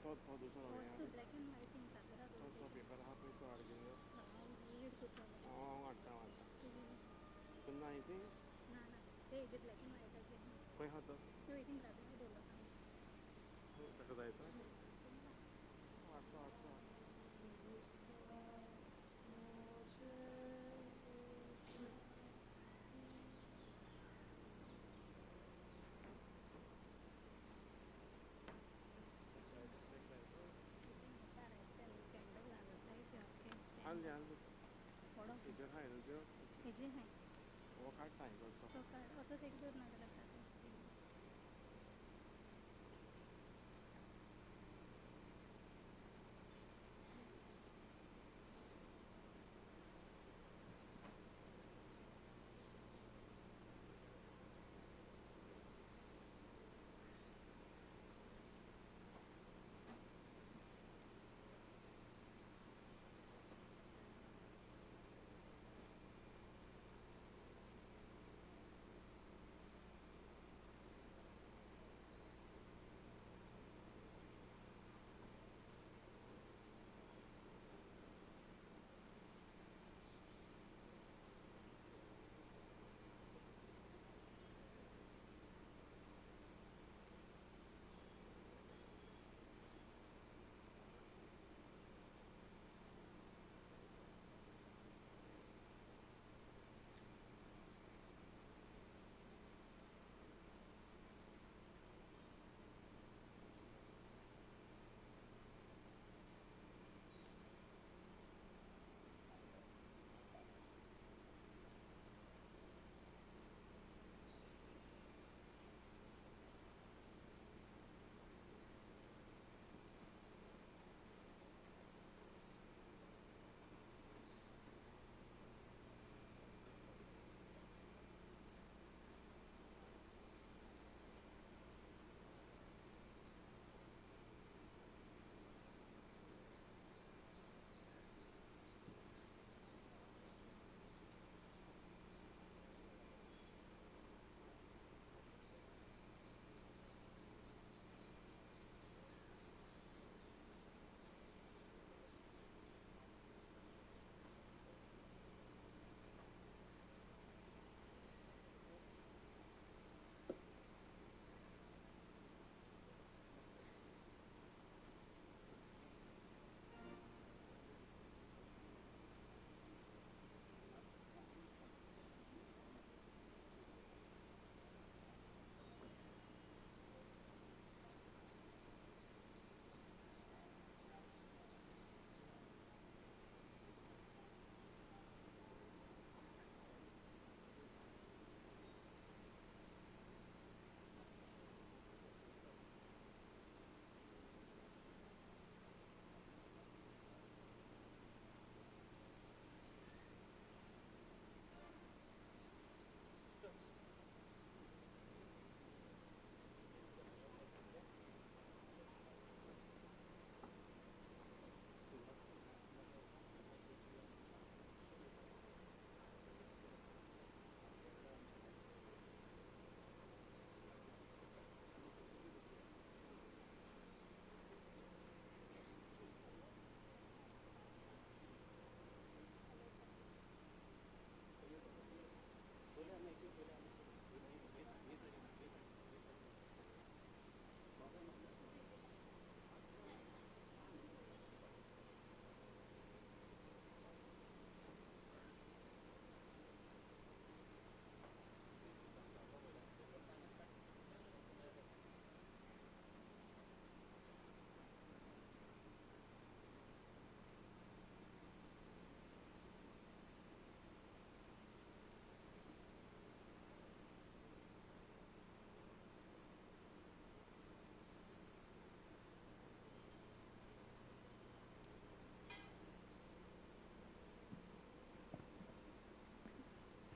तो तो दुसरो तो पेपर आहा पळय तो हाड घेवन हांव हाडटा हाडटा तुमी ना ती खंय आहा तो ताका जाय तो हाडटा हाडटा. आसली आसली हेजेर आहाय न्हू त्यो हेजेर आहाय हो काडटा हांवें करचो तो काड आतां एक दवर नाजाल्यार काड.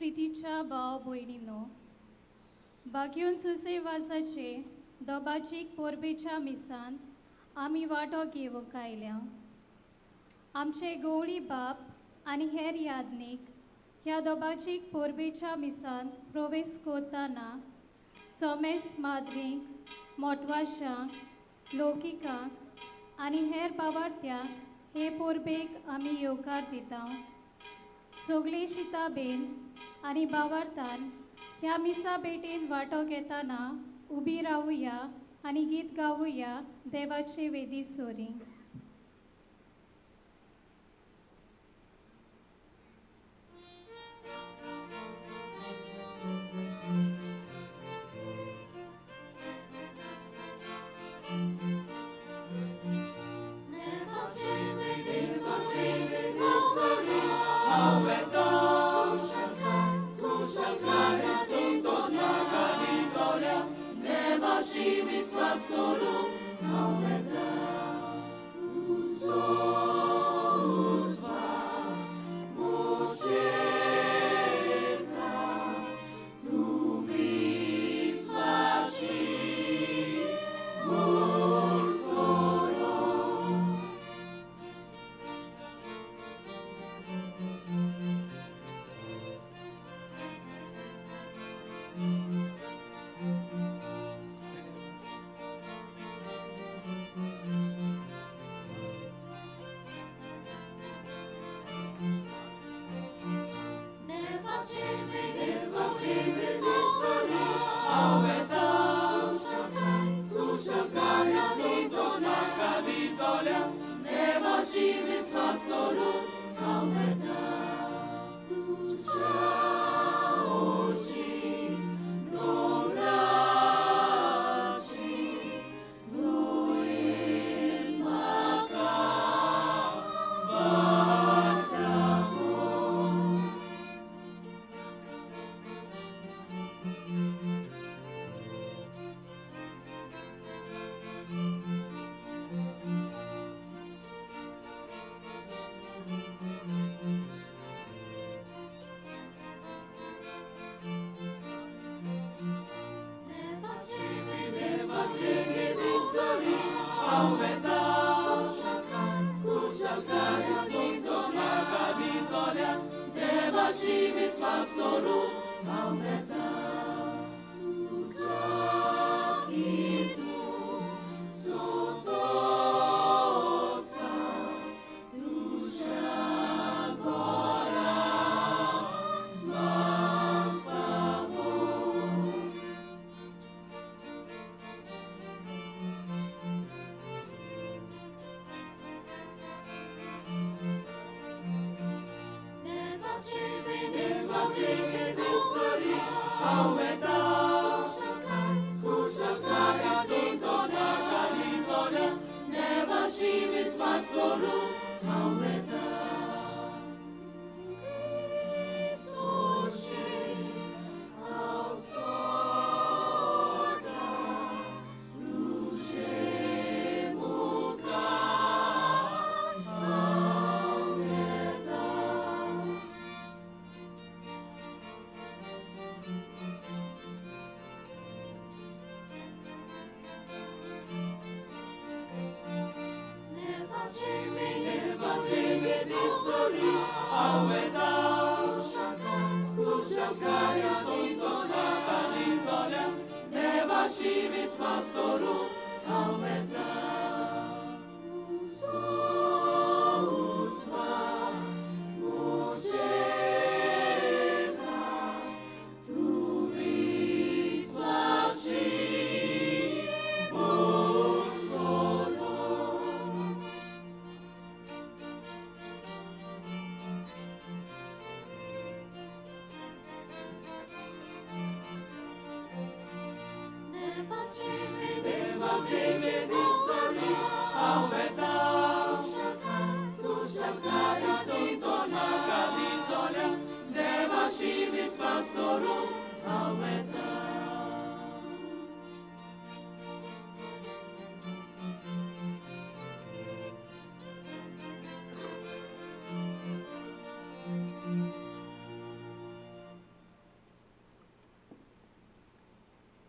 प्रितीच्या भाव भयणीनो, बागयोन सुसेवासाचे दोबाजीक पोरबेच्या मिसान आमी वांटो घेवंक आयल्या. आमचे गवळी बाप आनी हेर यादनीक ह्या दोबाजीक पोरबेच्या मिसान प्रवेश करतना सोमेस्त माद्रींक, मोटवाशांक, लौकिकांक आनी हेर बावार्थ्यांक हे परबेक आमी येवकार दिता. सगळीं शिताबेन आनी बावार्थान ह्या मिसा भेटीन वांटो घेतना उबी रावुया आनी गीत गावुया देवाचे वेदी सोरी.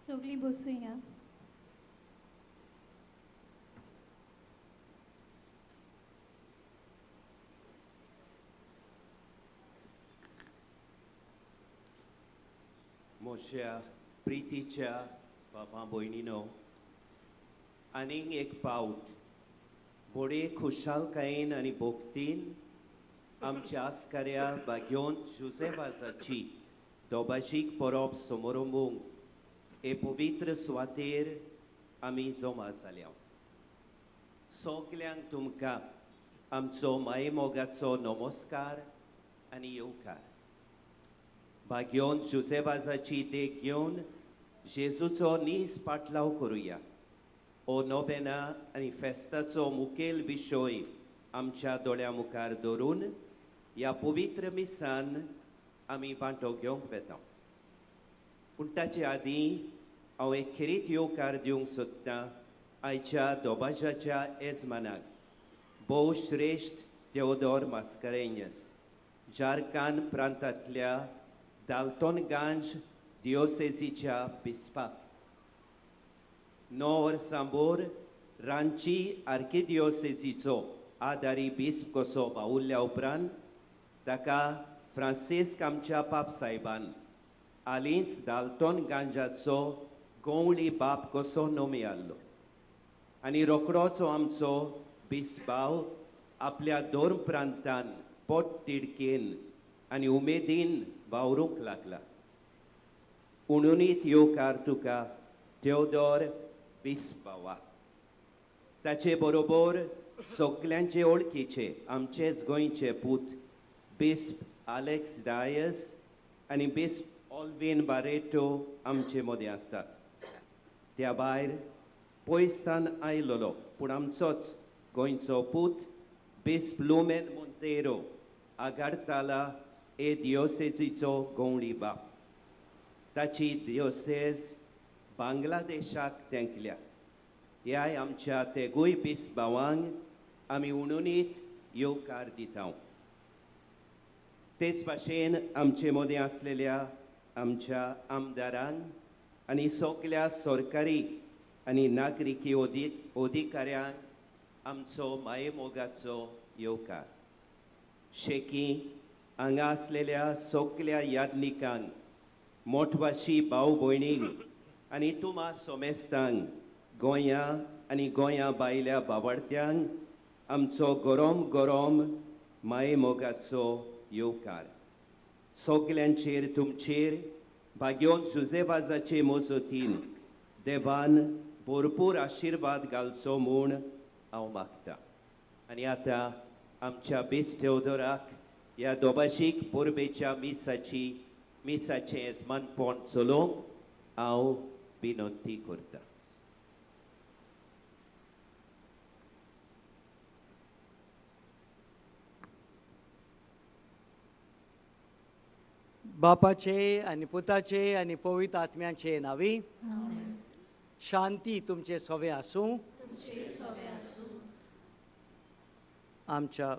सगळीं बसुया. म्हज्या प्रितीच्या बाबा भयणीनो, आनीक एक पावट व्हडे खुशालकायेन आनी भोक्तीन आमच्या आस्काऱ्या बाग्योन जुझेवाजाची दोबाजीक परब समोरंबूंक हे पवित्र सुवातेर आमी जमा जाल्या. सगल्यांक तुमकां आमचो मायेमोगाचो नमस्कार आनी येवकार. भाग्योन जुझेवाजाची देख घेवन जेजूचो नीज पाटलाव करुया. ओ नोवेना आनी फेस्ताचो मुखेल विशय आमच्या दोळ्या मुखार दवरून ह्या पवित्र मिसान आमी वांटो घेवंक वेता. पूण ताचे आदीं हांव एक खेरीत येवकार दिवंक सोदतां आयच्या दोबाजाच्या येजमानाक, भोव श्रेश्ठ तेओदोर मास्करेन्यस, झारखंड प्रांतांतल्या दाल्टनगंज दियोसेजीच्या बिस्पाक. 9 वर्सां भोर रांची आर्किदियोसेजीचो आदारी बिस्प कसो वावुरल्या उपरांत ताका फ्रांसिस्क आमच्या पाप साहेबान हालींच दाल्टनगंजाचो गंवळी बाप कसो नोमी आसलो आनी रोकडोचो आमचो बिस्बाव आपल्या धर्म प्रांतान पोट तिडकेन आनी उमेदीन वावरूंक लागला. उणुनीत येवकार तुका तेओदोर बिस्बावा. ताचे बरोबर सगल्यांचे वळखीचे आमचेच गोंयचे पूत बिस्प आलेक्स डायस आनी बिस्प ऑल्विन बारेटो आमचे मदें आसात. त्या भायर पयसतान आयलोलो पूण आमचोच गोंयचो पूत बिस्प लुमेन मोंतेरो आगारताला ए दियोसेजीचो गंवळी बाप. ताची दियोसेज बांगलादेशाक तेंकल्या. ह्याय आमच्या तेगूय बिस्प भावांक आमी उणुनीत येवकार दिता. तेच भाशेन आमचे मदें आसलेल्या आमच्या आमदारांक आनी सगल्या सरकारी आनी नागरिकी अधिकाऱ्यांक आमचो मायेमोगाचो येवकार. शेकी हांगा आसलेल्या सगल्या यादनिकांक, मोठवाशी भाव भयणींक आनी तुमा सोमेस्तांक, गोंया आनी गोंया भायल्या बावडत्यांक आमचो गरम गरम मायेमोगाचो येवकार. सगल्यांचेर तुमचेर भाग्योन जुझेवाजाचे मजतीन देवान भरपूर आशिर्वाद घालचो म्हूण हांव मागतां. आनी आतां आमच्या बिस्प तेओदोराक ह्या दोबाशीक परबेच्या मिसाचें येजमानपण चलोवंक हांव विनंती करतां. बापाचे आनी पुताचे आनी पवित्र आत्म्याचे नावी शांती तुमचे सोवे आसूं. आमच्या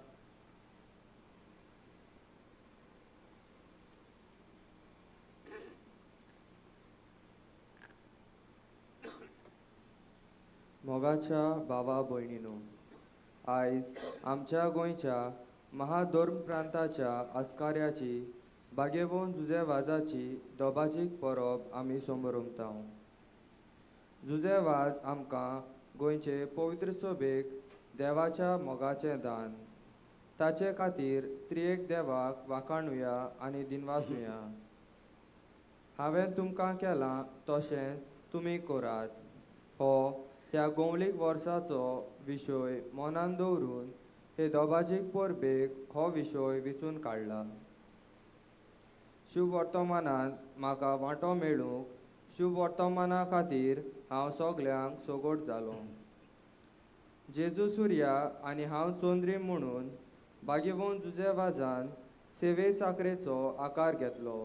मोगाच्या भावा भयणीनो, आयज आमच्या गोंयच्या महाधर्म प्रांताच्या आस्काऱ्याची बागेवन जुझे वाजाची दोबाजीक परब आमी समरमता. जुझे वाज आमकां गोंयचे पवित्र सभेक देवाच्या मोगाचें दान, ताचे खातीर त्रिएक देवाक वाखाणुया आनी दिनवासुया. हांवें तुमकां केलां तशें तुमी करात हो ह्या गोंवलीक वर्साचो विशय मनान दवरून हे दोबाजीक परबेक हो विशय विचून काडला. शुभ वर्तमानांत म्हाका वांटो मेळूंक शुभ वर्तमाना खातीर हांव सगल्यांक सगोट जालो. जेजू सुर्या आनी हांव चंद्री म्हणून बागेवन जुझे वाजान सेवे चाकरेचो आकार घेतलो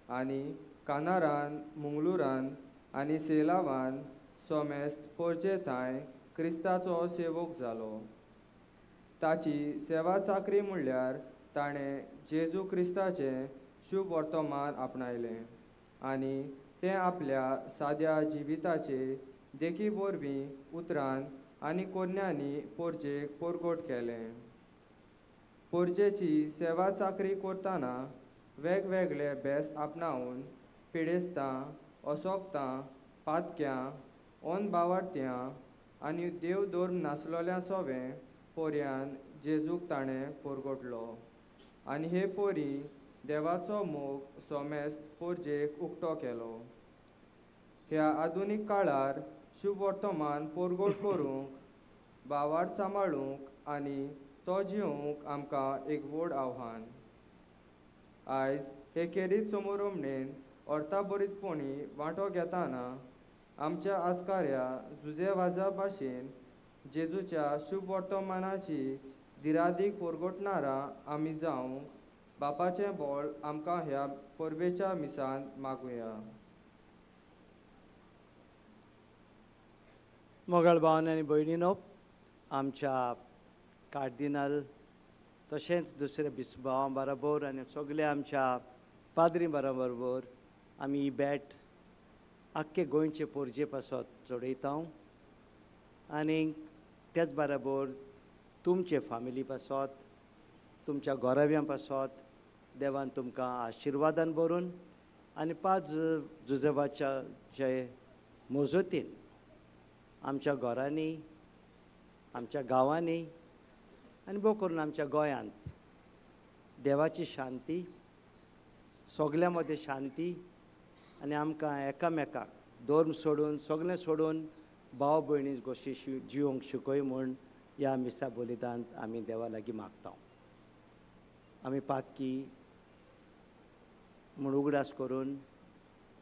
आनी कानारान, मुंगलुरान आनी सेलावान सोमेस्त पोरचे थांय क्रिस्ताचो सेवक जालो. ताची सेवा चाकरी म्हणल्यार ताणें जेजू क्रिस्ताचें शुभ वर्तमान आपणायलें आनी तें आपल्या साद्या जिविताचे देखी वरवीं उतरान आनी कोन्यांनी पोरजेक पोरगोट केलें. पोरजेची सेवा चाकरी करतना वेगवेगळे भेस आपणावन पिडेस्तां, असोक्तां, पातक्यां, अनबावार्त्यां, आनी देव धर्म नासलोल्या सोवें पोरयान जेजूक ताणें पोरगोटलो आनी हे पोरी देवाचो मोग सोमेस्त पोरजेक उक्तो केलो. ह्या आधुनीक काळार शुभ वर्तमान पोरगोट करूंक, भावार्थ सांबाळूंक आनी तो जिवंक आमकां एक व्हड आव्हान. आयज हे खेरीत समोरमणेन अर्थाबरीतपणी वांटो घेताना आमच्या आस्काऱ्या जुजे वाजा भाशेन जेजूच्या शुभ वर्तमानाची दिरादीक पोरगोटणारां आमी जावंक बापाचें बळ आमकां ह्या परबेच्या मिसान मागुया. मोगाळ भावन आनी भयणीनो, आमच्या कार्दिनाल तशेंच दुसऱ्या बिस्बावां बरोबर आनी सगल्या आमच्या पाद्री बरोबर आमी ही भेट आख्खे गोंयचे पोरजे पासत चडयता आनी तेच बरोबर तुमचे फामिली पासत, तुमच्या गोराव्यां पासत देवान तुमकां आशिर्वादान भरून आनी पांच जुजेवाच्या जे मोजोतीन आमच्या घरांनी, आमच्या गांवांनी आनी भोव करून आमच्या गोंयांत देवाची शांती, सगल्यां मदें शांती आनी आमकां एकामेकाक धर्म सोडून सगळें सोडून भाव भयणी गोश्टी जिवंक शिकय म्हूण ह्या मिसा बलिदांत आमी देवा लागीं मागता. आमी पातकी म्हूण उगडास करून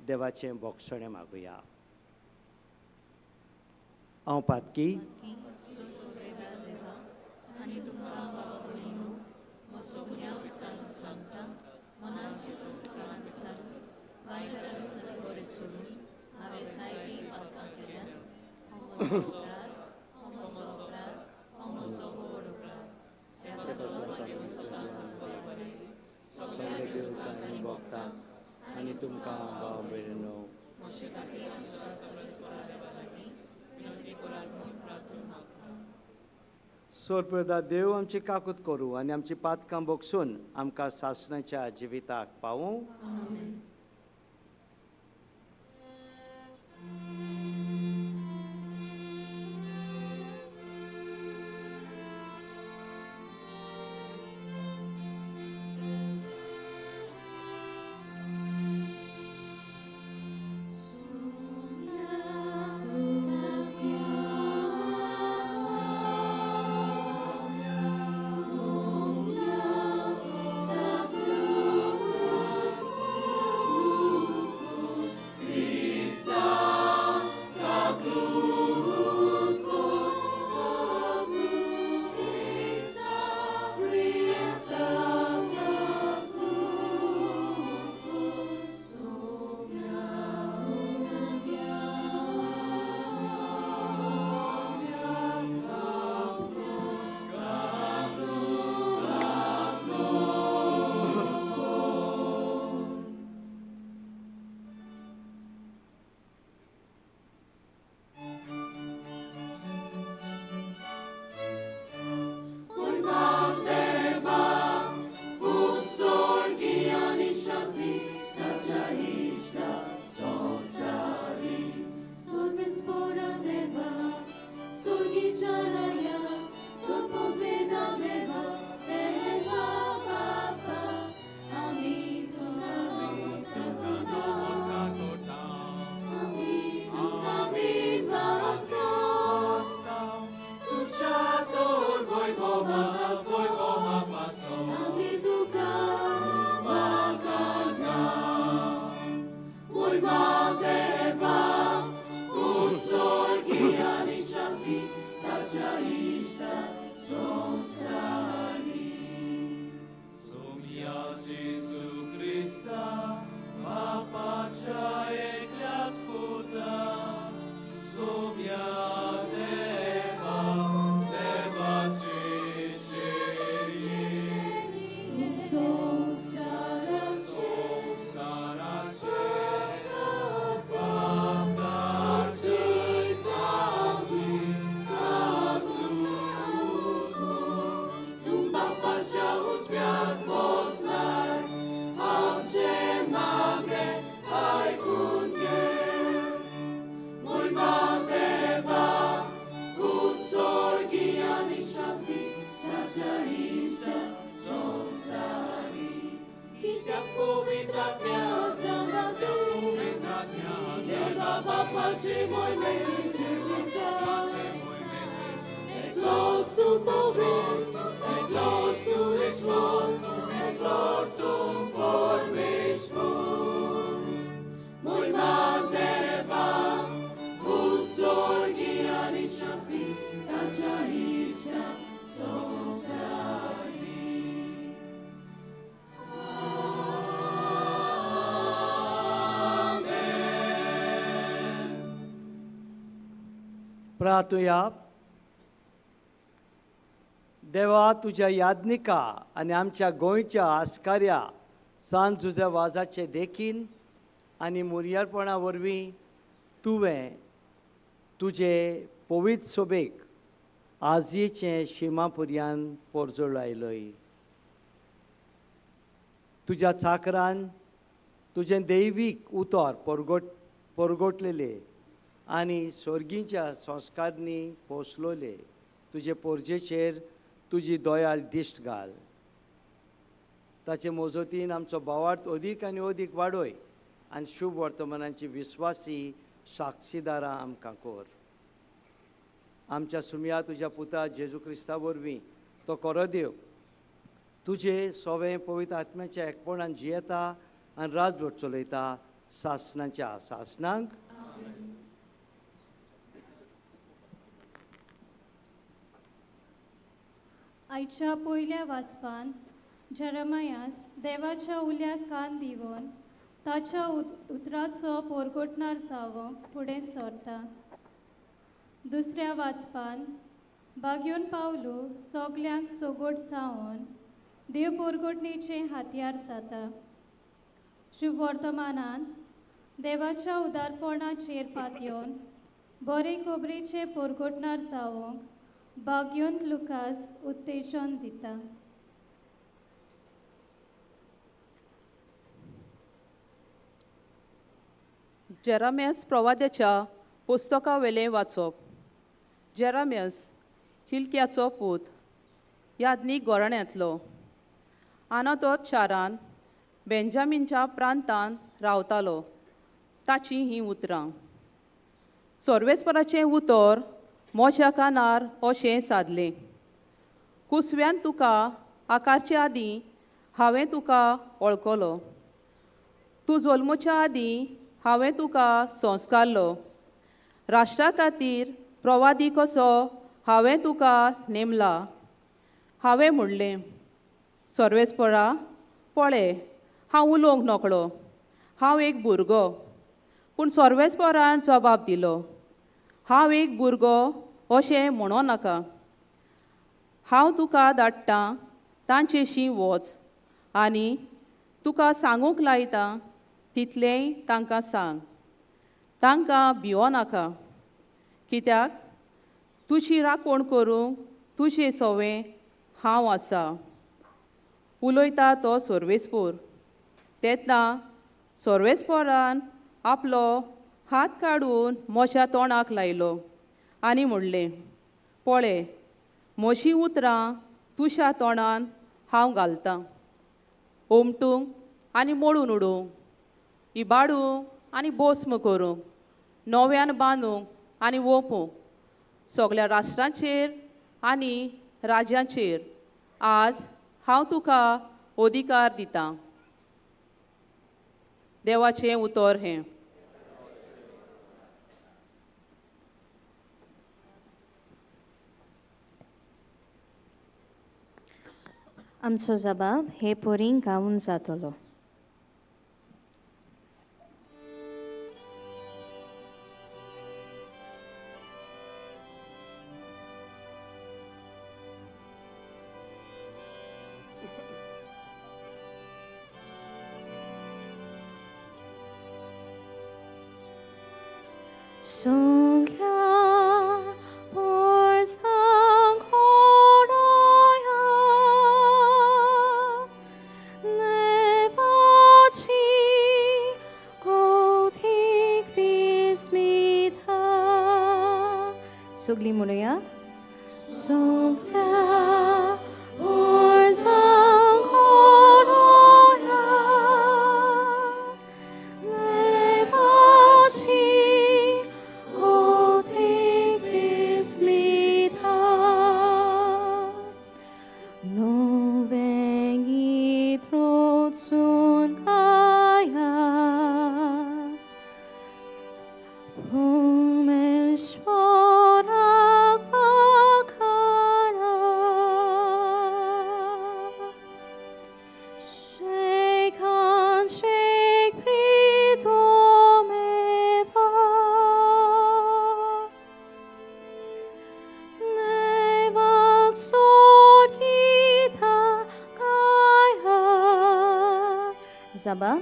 देवाचें बोगसणें मागुया. हांव पातकी आनी तुमकां बाबा भयणीनो म्हजो गुन्यांव विचारून सांगता, मनान चिंतून तोंडान विचारून वायट धरून आनी बरें सोडून हांवें जायतीं पातकां केल्यात. हो म्हजो अपराध, हो म्हजो अपराध, हो म्हजो व्हड अपराध. त्या पासून म्हजें सगळ्या देवतांक आनी भक्तांक आनी तुमकां भाव भयणीनो म्हजे खातीर आमच्या सगळ्या देवा लागीं विनंती करात म्हूण प्रार्थना मागता. सोरप्रदा देव आमची काकूत करूं आनी आमची पातकां बोगसून आमकां सासणाच्या जिविताक पावूं. Muy mal te va. प्रार्थुया. देवा, तुज्या यादनिका आनी आमच्या गोंयच्या आस्कार्या सान जुझ्या वाजाचे देखीन आनी मुरयारपणा वरवीं तुवें तुजे पवित्र सोबेक आजयेचें शिमा पुर्यान पोरजोळ आयलोय. तुज्या चाकरान तुजें दैवीक उतर परगटलेलें आनी सोर्गींच्या संस्कारनी पोसलोले तुजे पोरजेचेर तुजी दयाळ दिश्ट घाल. ताचे मोजोतीन आमचो भावार्थ अदीक आनी अदीक वाडय आनी शुभ वर्तमानाची विस्वासी साक्षीदारां आमकां कर. आमच्या सुमया तुज्या पुता जेजू क्रिस्ता वरवीं तो कोरो देव तुजे सोवे पवित्र आत्म्याच्या एकपणान जियेता आनी राजवट चलयता सासनाच्या सासनांक. आयच्या पयल्या वाचपान जेरेमायास देवाच्या उल्याक कान दिवन ताच्या उतराचो पोरगोटणार जावंक फुडें सरता. दुसऱ्या वाचपान बागयोन पावलू सगल्यांक सोगोट जावन देव पोरगोटणेचें हातयार जाता. शुभ वर्तमानान देवाच्या उदारपणाचेर पातयेवन बरे खबरेचे पोरगोटणार जावंक बागयोन लुकास उत्तेजन दिता. जेरामियस प्रवाद्याच्या पुस्तका वेलें वाचप. जेरामियस हिलक्याचो पूत, यादनीक गोराण्यांतलो, आनातोत शारान बेंजामीनच्या प्रांतान रावतालो. ताचीं हीं उतरां. सर्वेस्पराचें उतर मोज्या कानार अशें सादलें, कुसव्यान तुका आकारचे आदीं हांवें तुका वळखलो, तूं जल्मच्या आदीं हांवें तुका संस्कारलो, राष्ट्रा खातीर प्रवादी कसो हांवें तुका नेमला. हांवें म्हणलें, सर्वेस्परा पळय हांव उलोवंक नकळो, हांव एक भुरगो. पूण सर्वेस्परान जबाब दिलो, हांव एक भुरगो अशें म्हणो नाका, हांव तुका धाडटां तांचेशी वच आनी तुका सांगूंक लायता तितलेंय तांकां सांग, तांकां भिवो नाका, कित्याक तुजी राखण करूंक तुजे सवें हांव आसा. उलयता तो सर्वेस्पोर. तेन्ना सर्वेस्पोरान आपलो हात काडून म्हज्या तोंडाक लायलो आनी म्हणलें, पळय म्हजीं उतरां तुज्या तोंडान हांव घालतां, ओमटूंक आनी मोडून उडोवंक, इबाडूंक आनी भस्म करूंक, नव्यान बांदूंक आनी वोंपूंक, सगळ्या राष्ट्रांचेर आनी राज्यांचेर आज हांव तुका अधिकार दितां. देवाचें उतर हें. आमचो जबाब हे पोरींग गावन जातलो. सगळी म्हणूया. सगळ्या पोरसांक होरोया देवाची जाबा.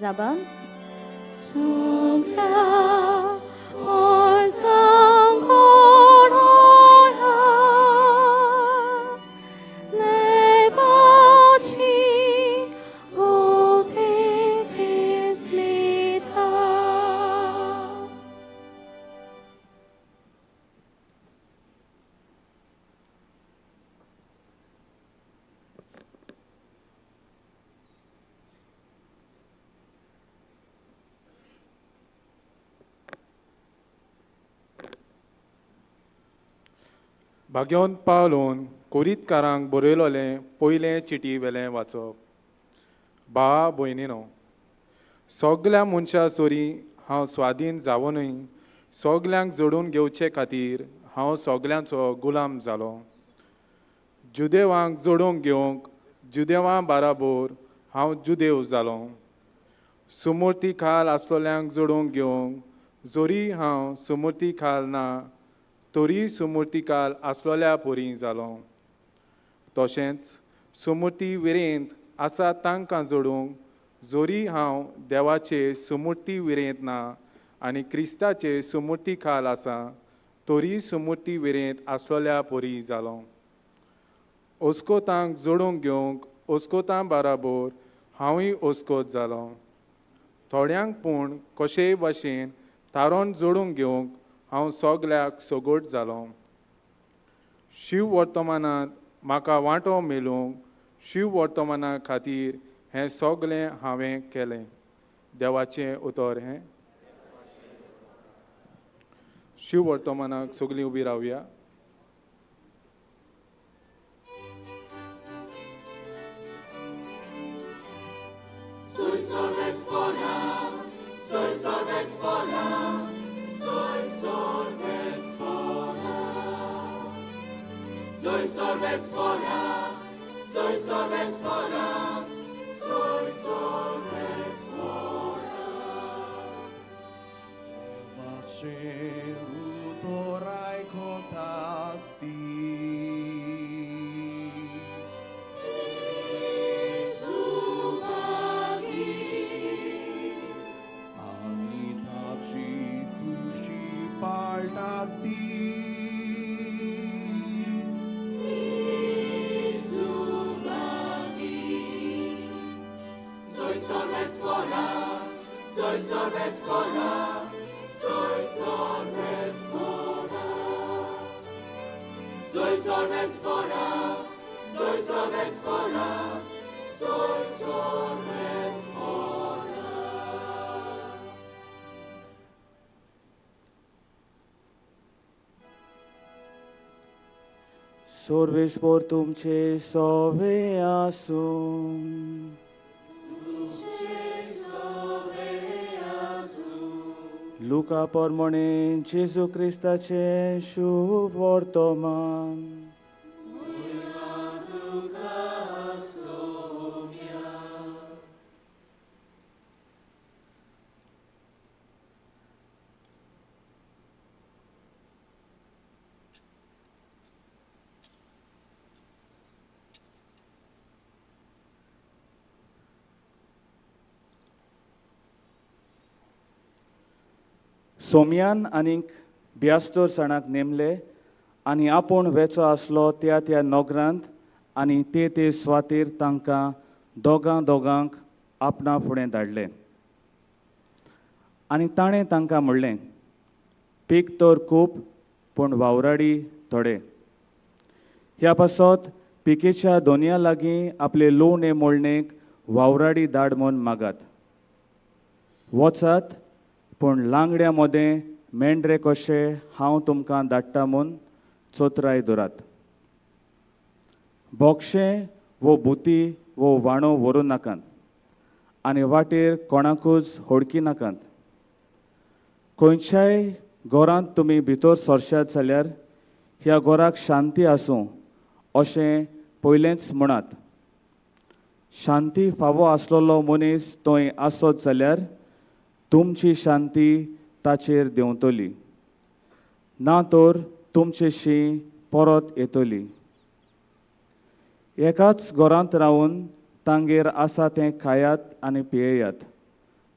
Zaba. भाग्यवंत पावलोन कोरीतकारांक बरयलोलें पयलें चिटी वेलें वाचप. भावा भयणीनो, सगल्या मनशां सोरी हांव स्वाधीन जावनूय सगल्यांक जोडून घेवचे खातीर हांव सगल्यांचो गुलाम जालो. जुदेवांक जोडून घेवंक जुदेवां बाराबोर हांव जुदेव जालो. सुमूर्ती खाल आसलोल्यांक जोडून घेवंक जोरी हांव सुमूर्ती खाल ना तरी सुमूर्तीकाल आसलोल्या परी जालो. तशेंच सुमूर्ती विरेंत आसा तांकां जोडूंक जोरी हांव देवाचे सुमूर्ती विरेंत ना आनी क्रिस्ताचे सुमूर्ती खाल आसा तरी सुमूर्ती विरेंत आसलोल्या परी जालो. ओस्कोतांक जोडूंक घेवंक ओस्कोतां बाराबोर हांवूय ओस्कोत जालो. थोड्यांक पूण कशेय भाशेन तारोन जोडूंक घेवंक हांव सगल्याक सगोट जालो. शिव वर्तमानांत म्हाका वांटो मेळूंक शिव वर्तमाना खातीर हें सगलें हांवें केलें. देवाचें उतर हें. शिव वर्तमानाक सगळीं उबी रावया. सर्वेस्पोर तुमचे सोवे आसूं. लुका प्रमाणे जेजू क्रिस्ताचें शुभ वर्तमान. सोम्यान आनीक ब्यास्तर सणाक नेमले आनी आपूण वेचो आसलो त्या त्या नगरांत आनी ते ते स्वातीर तांकां दोगां दोगांक आपणा फुडें धाडले. आनी ताणें तांकां म्हणलें, पीक तर खूब पूण वावराडी थोडे. ह्या पासत पिकेच्या दोनया लागीं आपले लुवणे मोळणेक वावराडी धाड म्हूण मागात. वचात, पूण लांगड्या मदें मेंढरे कशे हांव तुमकां धाडटा म्हूण चोत्राय दवरात. बोक्षें वो बुती वो वाणो व्हरूं नाकात आनी वाटेर कोणाकूच होडकी नाकात. खंयच्याय घरांत तुमी भितर सरशात जाल्यार ह्या घराक शांती आसूं अशें पयलेंच म्हणात. शांती फावो आसलेलो मनीस थंय आसत जाल्यार तुमची शांती ताचेर देंवतली, ना तर तुमचेशी परत येतली. एकाच घरांत रावन तांगेर आसा तें खायात आनी पियेयात,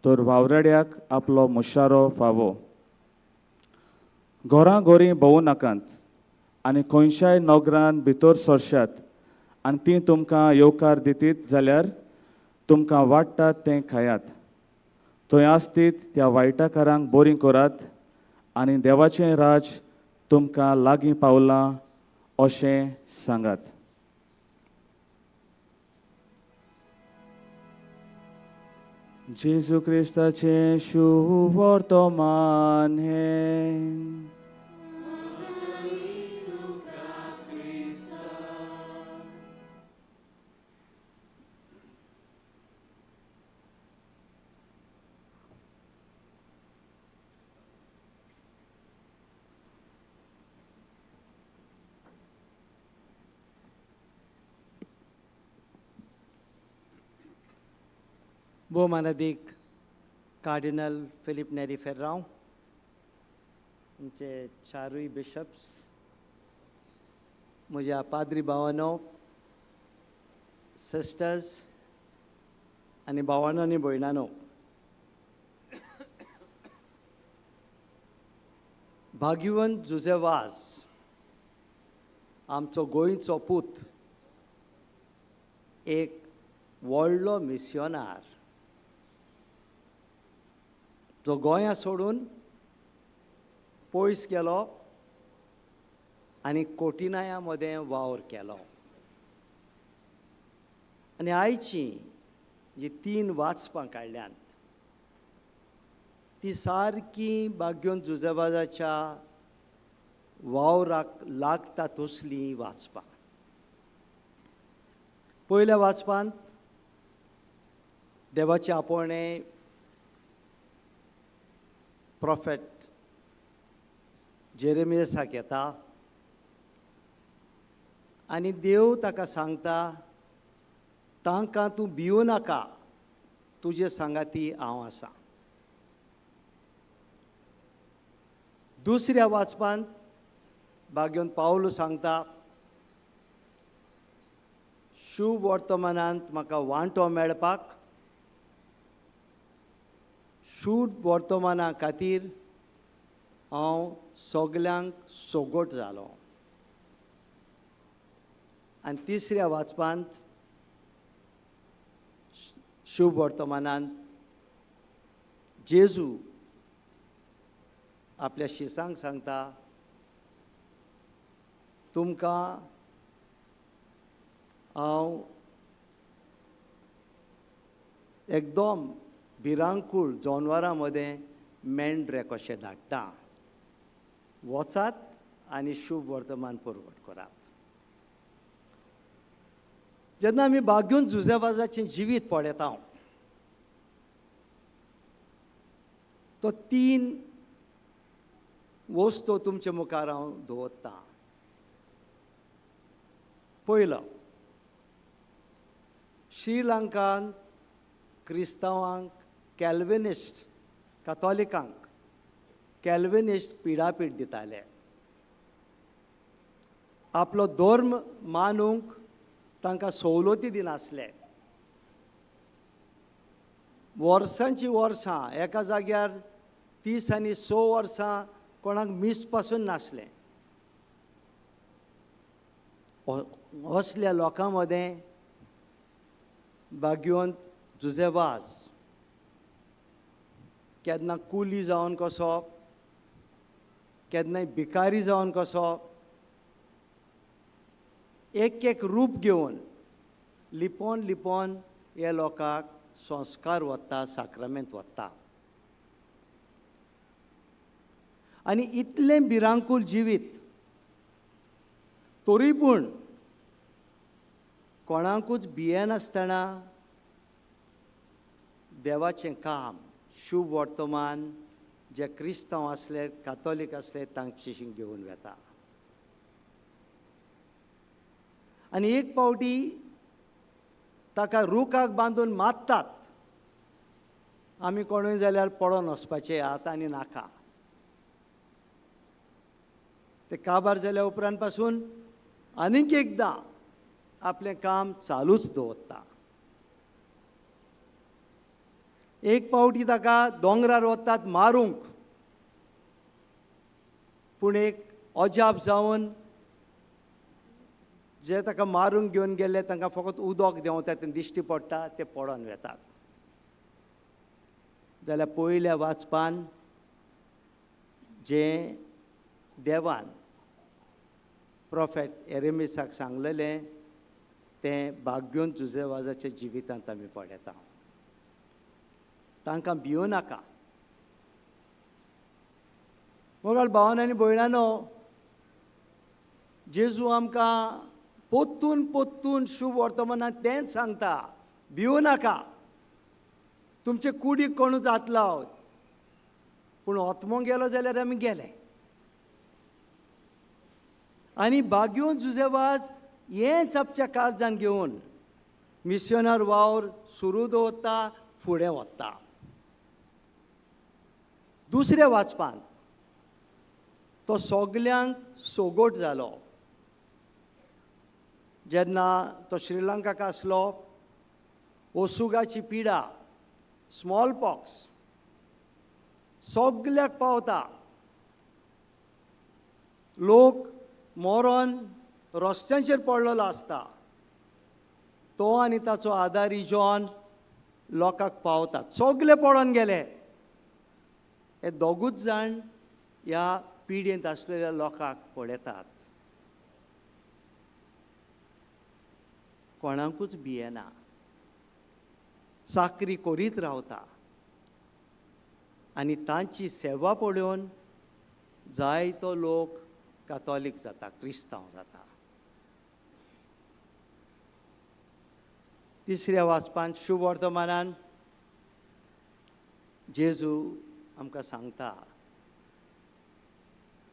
तर वावराड्याक आपलो मुशारो फावो. घरां घरीं भोंवूं नाकात आनी खंयच्याय नगरान भितर सरशात आनी तीं तुमकां येवकार दितीत जाल्यार तुमकां वाडटात तें खायात. थंय आसतीत त्या वायटाकारांक बरीं करात आनी देवाचें राज तुमकां लागीं पावलां अशें सांगात. जेजू क्रिस्ताचें शुवर्तमान हें. भोवमानादीक कार्डिनल फिलीप नेरी फेर्रांव, आमचे चारूय बिशप्स, म्हज्या पाद्री भावानो, सिस्टर्स आनी भावानो आनी भयणानो, भाग्यवंत जुझे वाज आमचो गोंयचो पूत, एक व्हडलो मिसियोनार जो गोंया सोडून पयस गेलो आनी कोटिनाया मदें वावर केलो. आनी आयची जी तीन वाचपां काडल्यांत ती सारकी भाग्योन जुझेवाजाच्या वावराक लागता तसली वाचपां. पयल्या वाचपांत देवाचें आपोवणें प्रोफेट जेरेमियसाक येता आनी देव ताका सांगता, तांकां तूं भिवू नाका, तुजे सांगाती हांव आसा. दुसऱ्या वाचपांत भाग्योन पावलू सांगता, शुभ वर्तमानांत म्हाका वांटो मेळपाक, शुभ वर्तमाना खातीर हांव सगल्यांक सोगोट जालो. आनी तिसऱ्या वाचपांत शुभ वर्तमानांत जेजू आपल्या शिसांक सांगता, तुमकां हांव एकदम भिरांकूळ जनवरां मदें मेंढरे कशें धाडटा, वचात आनी शुभ वर्तमान पुरवण करात. जेन्ना आमी भाग्योन जुझेवाजाचें जिवीत पळयता तो तीन वस्तू तुमचे मुखार हांव दवरतां. पयलो, श्रीलंकान क्रिस्तांवांक कॅल्विनिस्ट, कातोलिकांक कॅल्विनिस्ट पिडापीड दिताले. आपलो धर्म मानूंक तांकां सवलती दिनासले. वर्सांची वर्सां एका जाग्यार 30 आनी 6 वर्सां कोणाक मीस पासून नासलें. असल्या लोकां मदें भाग्यवंत जुझे वाज केन्ना कुली जावन कसो, केन्नाय भिकारी जावन कसो एक एक रूप घेवन लिपोन लिपोन हे लोकांक संस्कार वता, साक्रामेंत वता. आनी इतलें भिरांकूळ जिवीत तरी पूण कोणाकूच भियेनासतना देवाचें काम, शुभ वर्तमान जे क्रिस्तांव आसले, कातोलीक आसले तांचे घेवन वेता. आनी एक पावटी ताका रुखाक बांदून मारतात. आमी कोणूय जाल्यार पडोन वचपाचें आतां आनी नाका. ते काबार जाल्या उपरांत पासून आनीक एकदां आपलें काम चालूच दवरता. एक पावटी ताका दोंगरार वतात मारूंक, पूण एक अजाप जावन जे ताका मारूंक घेवन गेल्ले तांकां फकत उदक देंवता, तें दिश्टी पडटा, ते पडोन वेतात. जाल्यार पयल्या वाचपान जें देवान प्रोफेट एरेमिसाक सांगलेलें तें भाग्योन जुजेवाजाच्या जिवितांत आमी पळयता. तांकां भियों नाका. मोगाळ भावान आनी भयणानो, जेजू आमकां पोत्तून पोत्तून शुभ वर्तमानान तेंच सांगता, भियों नाका, तुमचे कुडीक कोणूच हात लावत, पूण आत्मो गेलो जाल्यार आमी गेले. आनी भाग्योन जुजेवाज हेंच आपच्या काळजान घेवन मिशनर वावर सुरू दवरता, फुडें वता. दुसऱ्या वाचपान तो सगल्यांक सोगोट जालो. जेन्ना तो श्रीलंकाक आसलो, ओसुगाची पिडा, स्मॉल पॉक्स सगल्याक पावता. लोक मरोन रस्त्यांचेर पडलेलो आसता. तो आनी ताचो आदारी जॉन लोकांक पावतात. सगले पडोन गेले. हे दोगूच जाण ह्या पिडेंत आसलेल्या लोकांक पळयतात, कोणाकूच भियेना, चाकरी करीत रावता आनी तांची सेवा पळोवन जायतो लोक कातोलीक जाता, क्रिस्तांव जाता. तिसऱ्या वाचपान शुभ वर्तमानान जेजू आमकां सांगता,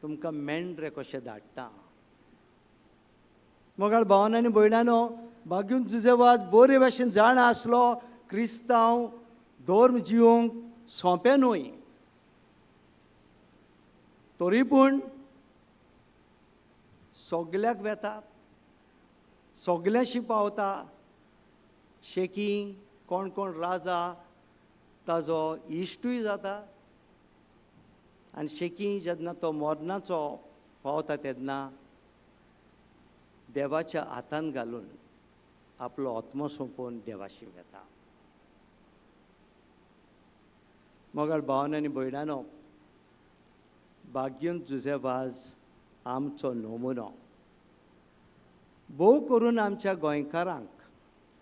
तुमकां मेंढरे कशें धाडटा. मोगाळ भावान आनी भयणानो, भाग्यून जुजेवाद बरे भाशेन जाणा आसलो क्रिस्तांव धर्म जिवंक सोंपें न्हय, तरी पूण सगल्याक वेता, सगल्यांशी पावता. शेकी कोण कोण राजा ताजो इश्टूय जाता आनी शेकी जेन्ना तो मरणाचो पावता तेन्ना देवाच्या हातान घालून आपलो आत्मो सोंपोवन देवाशी वेता. मोगाळ भावान आनी भयणानो, भाग्यून जुजेवाज आमचो नमुनो. भोव करून आमच्या गोंयकारांक,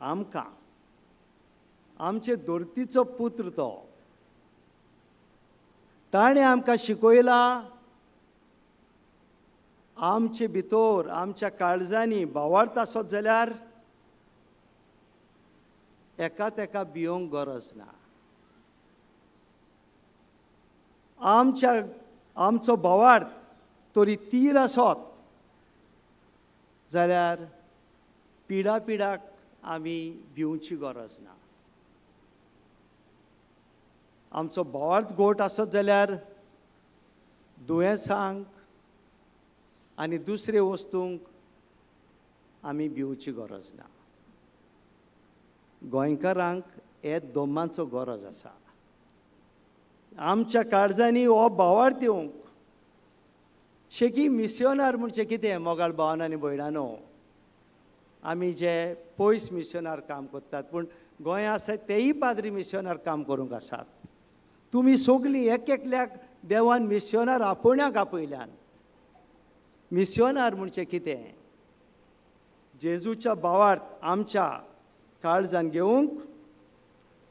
आमकां, आमचे धर्तीचो पुत्र तो, ताणें आमकां शिकयला आमचे भितर, आमच्या काळजांनी भावार्थ आसत जाल्यार एका तेका भियोंक गरज ना. आमच्या आमचो भावार्थ तरी तीर आसत जाल्यार पिडा पिडाक आमी भिवची गरज ना. आमचो भावार्थ गोट आसत जाल्यार दुयेंसांक आनी दुसरे वस्तूंक आमी भिवची गरज ना. गोंयकारांक हे दोमांचो गरज आसा. आमच्या काळजांनी हो भावार्थ येवंक. शेकी मिसियोनार म्हणजे कितें मोगाळ भावान आनी भयणानो, आमी जे पयस मिसियोनार काम करतात, पूण गोंय आसा तेय पाद्री मिसियोनार काम करूंक आसात. तुमी सगलीं एक एकल्याक देवान मिस्योनार आपोवण्याक आपयल्यान. मिस्योनार म्हणजे कितें? जेजूच्या भावार्थ आमच्या काळजान घेवंक,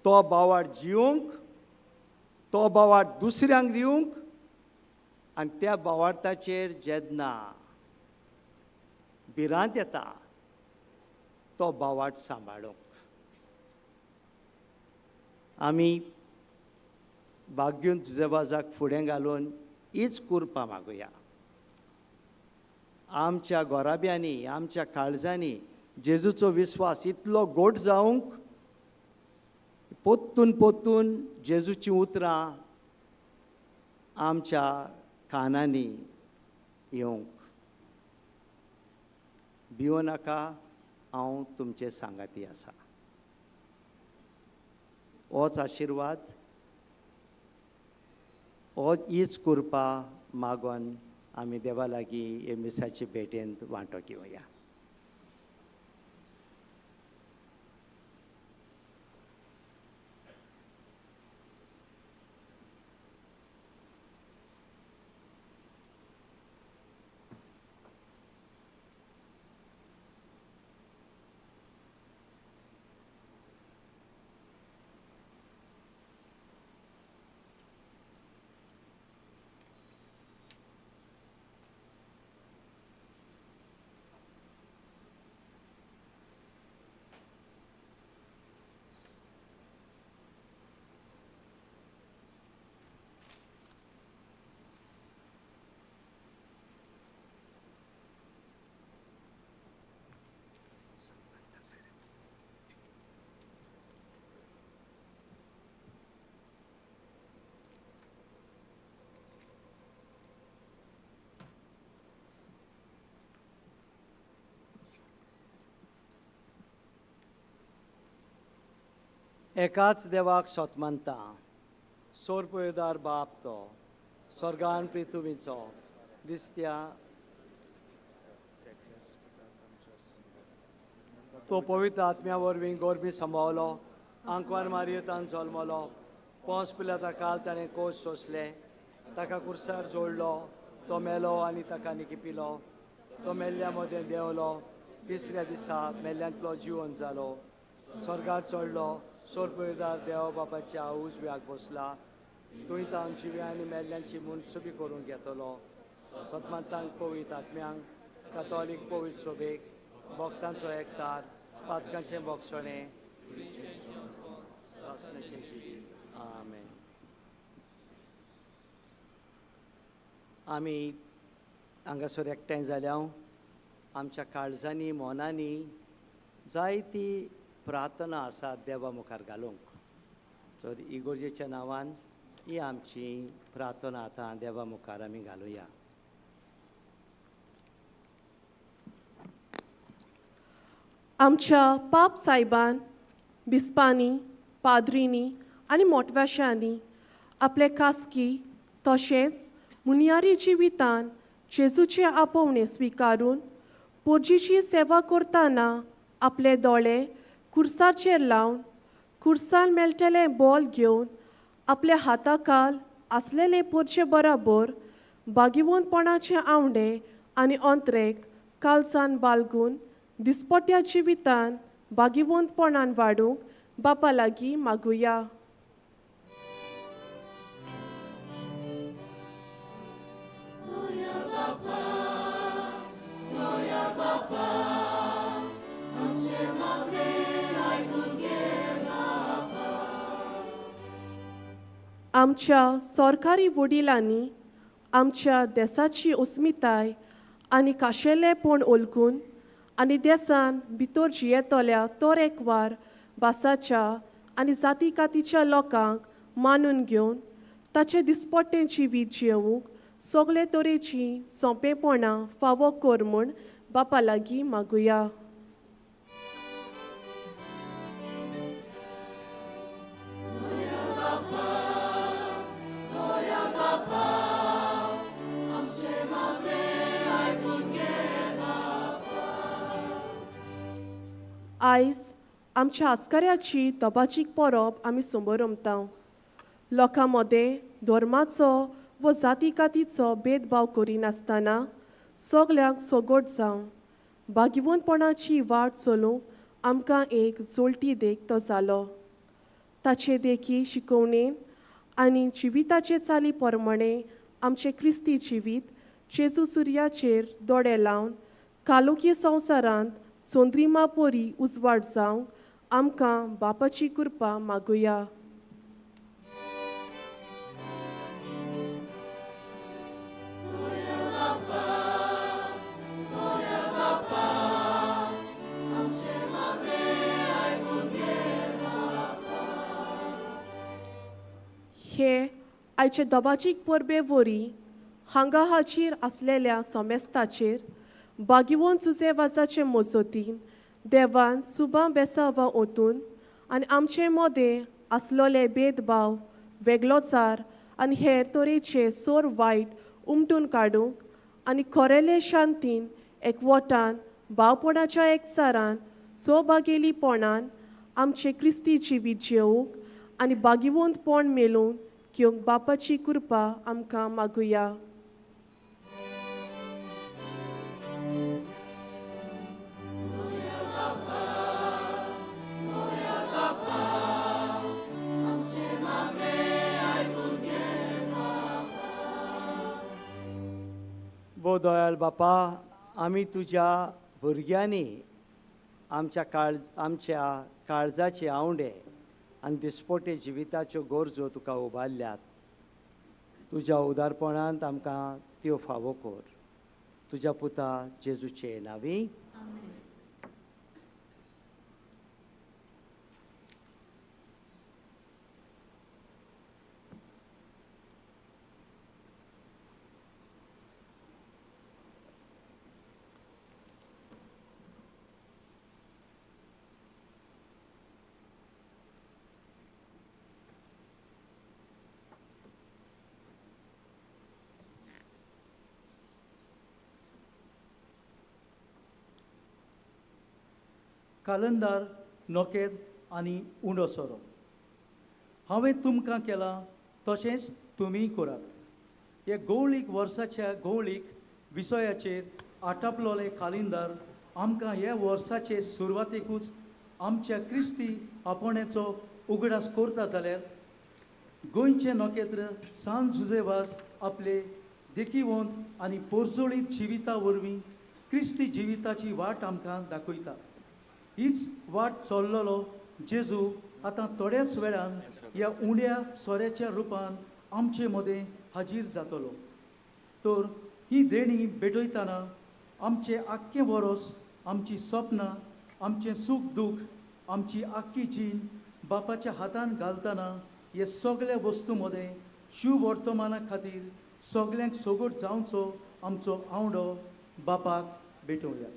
तो भावार्थ जिवंक, तो भावार्थ दुसऱ्यांक दिवंक, आनी त्या भावार्थाचेर जेन्ना भिरांत येता तो भावार्थ सांबाळूंक. आमी भाग्यून जुजेवाजाक फुडें घालून हीच कुरपा मागुया. आमच्या गोराब्यांनी, आमच्या काळजांनी जेजूचो विस्वास इतलो गोड जावंक, पोत्तून पोत्तून जेजूचीं उतरां आमच्या कानांनी येवंक. भिवो नाका, हांव तुमचे सांगाती आसा. होच आशिर्वाद, हो हीच कुरपा मागोन आमी देवा लागीं हे मिसाचे भेटेंत वांटो घेवया. एकाच देवाक सोत मानता, सोरपयदार बाप तो स्वर्गान पृथ्वीचो दिसत्या तो पवित्र आत्म्या वरवीं गोरबी सांबावलो, आंकवार मारयेतान जल्मलो, पोंस पिलाता काल ताणें कोश सोंसले, ताका कुर्सार जोडलो, तो मेलो आनी ताका निकिपिलो, तो मेल्ल्या मदें देंवलो, तिसऱ्या दिसा मेल्ल्यांतलो जिवन जालो, स्वर्गार चडलो, सोरपयदार देव बापाच्या उजव्याक बसला, थंय तावन जिव्या आनी मेल्ल्यांची मनसुबी करून घेतलो. सतमानतांक पवित्र आत्म्यांक, कातोलीक पवित्र सोबेक, भक्तांचो एकतार, पातकांचें भोगसणें, जिवीत. आमेन. आमी हांगासर एकठांय जाल्या आमच्या काळजांनी मनांनी जायती प्रार्थना आसा देवा मुखार घालूंक. तर इगोर्जेच्या नांवान ही आमची प्रार्थना आतां देवा मुखार आमी घालुया. आमच्या पाप सायबान, बिस्पांनी, पाद्रींनी आनी मोटव्याशांनी आपले खासगी तशेंच मुनियारी जिवितान जेजूचें आपोवणें स्विकारून पोरजीची सेवा करतना आपले दोळे कुर्साचेर लावन कुर्सान मेळटलें बॉल घेवन आपल्या हाताखाल आसलेले पोरचे बराबर बागिवनपणाचे आवंडे आनी अंतरेक कालसान बालगून दिसपट्या जिवितान बागिवंतपणान वाडूंक बापा लागीं मागुया. आमच्या सरकारी वडिलांनी आमच्या देसाची अस्मिताय आनी खाशेलेपण ओळखून आनी देसान भितर जियेतल्या तरेकवार भासाच्या आनी जाती कातीच्या लोकांक मानून घेवन ताचे दिसपट्टें जिवीत जियोवंक सगळे तरेचीं सोंपेपणां फावो कर म्हूण बापा लागीं मागुया. आयज आमच्या आस्कऱ्याची तबाचीक परब आमी समरमता. लोकां मदें धर्माचो व जाती कातीचो भेदभाव करिनासतना सगल्यांक सगट जावन भाग्यवंतपणाची वाट चलूंक आमकां एक जोलटी देख तो जालो. ताचे देखी शिकोवणेन आनी जिविताचे चाली प्रमाणे आमचें क्रिस्ती जिवीत जेजू सुर्याचेर दोळे लावन कालोकी संवसारांत चंद्रिमा परी उजवाड जावंक आमकां बापाची कृपा मागुया. हे आयचे दबाजीक परबे वरी हांगा हाजीर आसलेल्या सोमेस्ताचेर बागिवोन जुजे वाजाचे मजतीन देवान सुबां बेसांवां ओतून आनी आमचे मदें आसलोले भेदभाव वेगळोचार आनी हेर तरेचे सोर वायट उमटून काडूंक आनी खरेले शांतीन एकवटान भावपणाच्या एकचारान सोभागेलीपणान आमचे क्रिस्ती जिवीत जेवंक आनी बागिवंतपण मेलोवन घेवंक बापाची कृपा आमकां मागुया. भोव दयाळ बापा, आमी तुज्या भुरग्यांनी आमच्या काळजाचे आवंडे आनी दिसपोटे जिविताच्यो गरजो तुका उबारल्यात. तुज्या उदारपणांत आमकां त्यो फावो कर. तुज्या पुता जेजूचे नांवी. कालंदार नोकेद आनी उंडो सोरो हांवें तुमकां केलां तशेंच तुमीय करात. हे गवळीक वर्साच्या गवळीक विसयाचेर आटापलोले कालिंदार आमकां ह्या वर्साचे सुरवातेकूच आमच्या क्रिस्ती आपोवण्याचो उगडास करता जाल्यार गोंयचें नखेत्र सान जुजे वाज आपले देखीवंत आनी पोरजोळीत जिविता वरवीं क्रिस्ती जिविताची वाट आमकां दाखयता. हीच वाट चल्लोलो जेजू आतां थोड्याच वेळान ह्या उण्या सोऱ्याच्या रुपान आमचे मदें हाजीर जातलो. तर ही देणी भेटयतना आमचें आख्खें वरोस, आमची सपनां, आमचें सूख दूख, आमची आख्खी जीण बापाच्या हातान घालतना हे सगळ्या वस्तू मदें शुभ वर्तमाना खातीर सगल्यांक सगट जावचो आमचो आवडो बापाक भेटोवया.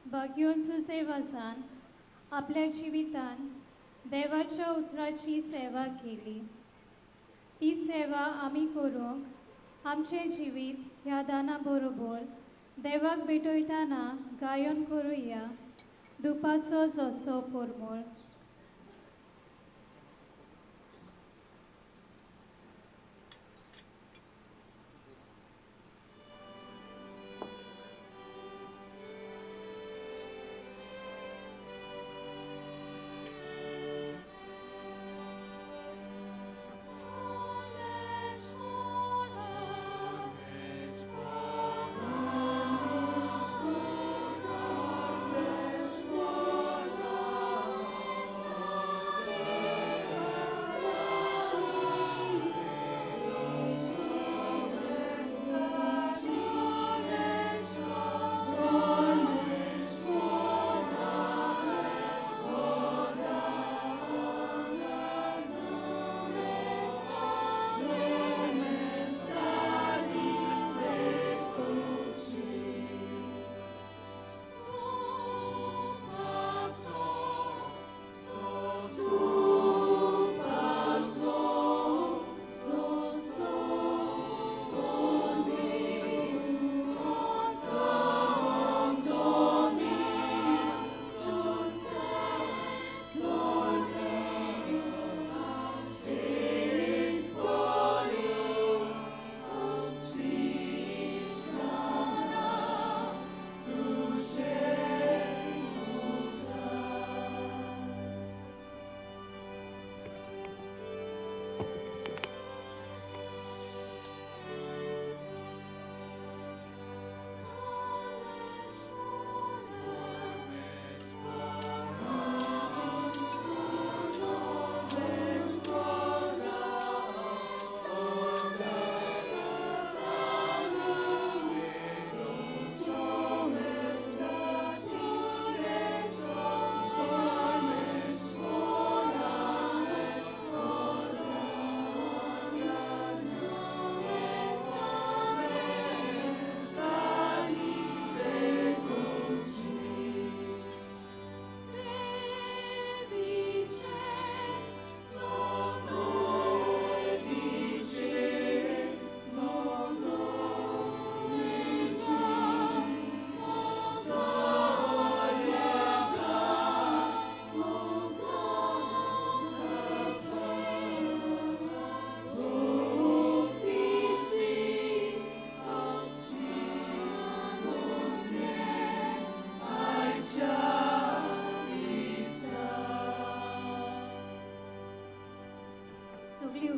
बागयोन सुसेवासान आपल्या जिवितान देवाच्या उतराची सेवा केली. ती सेवा आमी करूंक आमचें जिवीत ह्या दाना बरोबर देवाक भेटयतना गायन करुया दुपाचो जसो परमळ. Oh.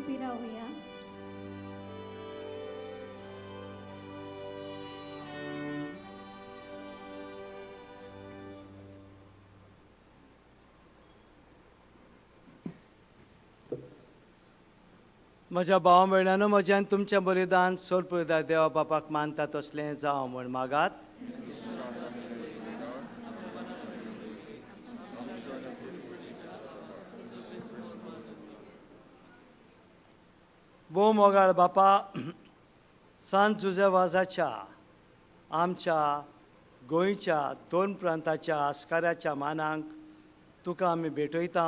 उबी रावया. म्हज्या भाव भयणांनो, म्हज्यान तुमचें बलिदान सोरपुरदार देवा बापाक मानता तसलें जावं म्हूण मागात. भोव मोगाळ बापा, सांत जुझे वाजाच्या आमच्या गोंयच्या दोन प्रांताच्या आस्काराच्या मानांक तुका आमी भेटयता.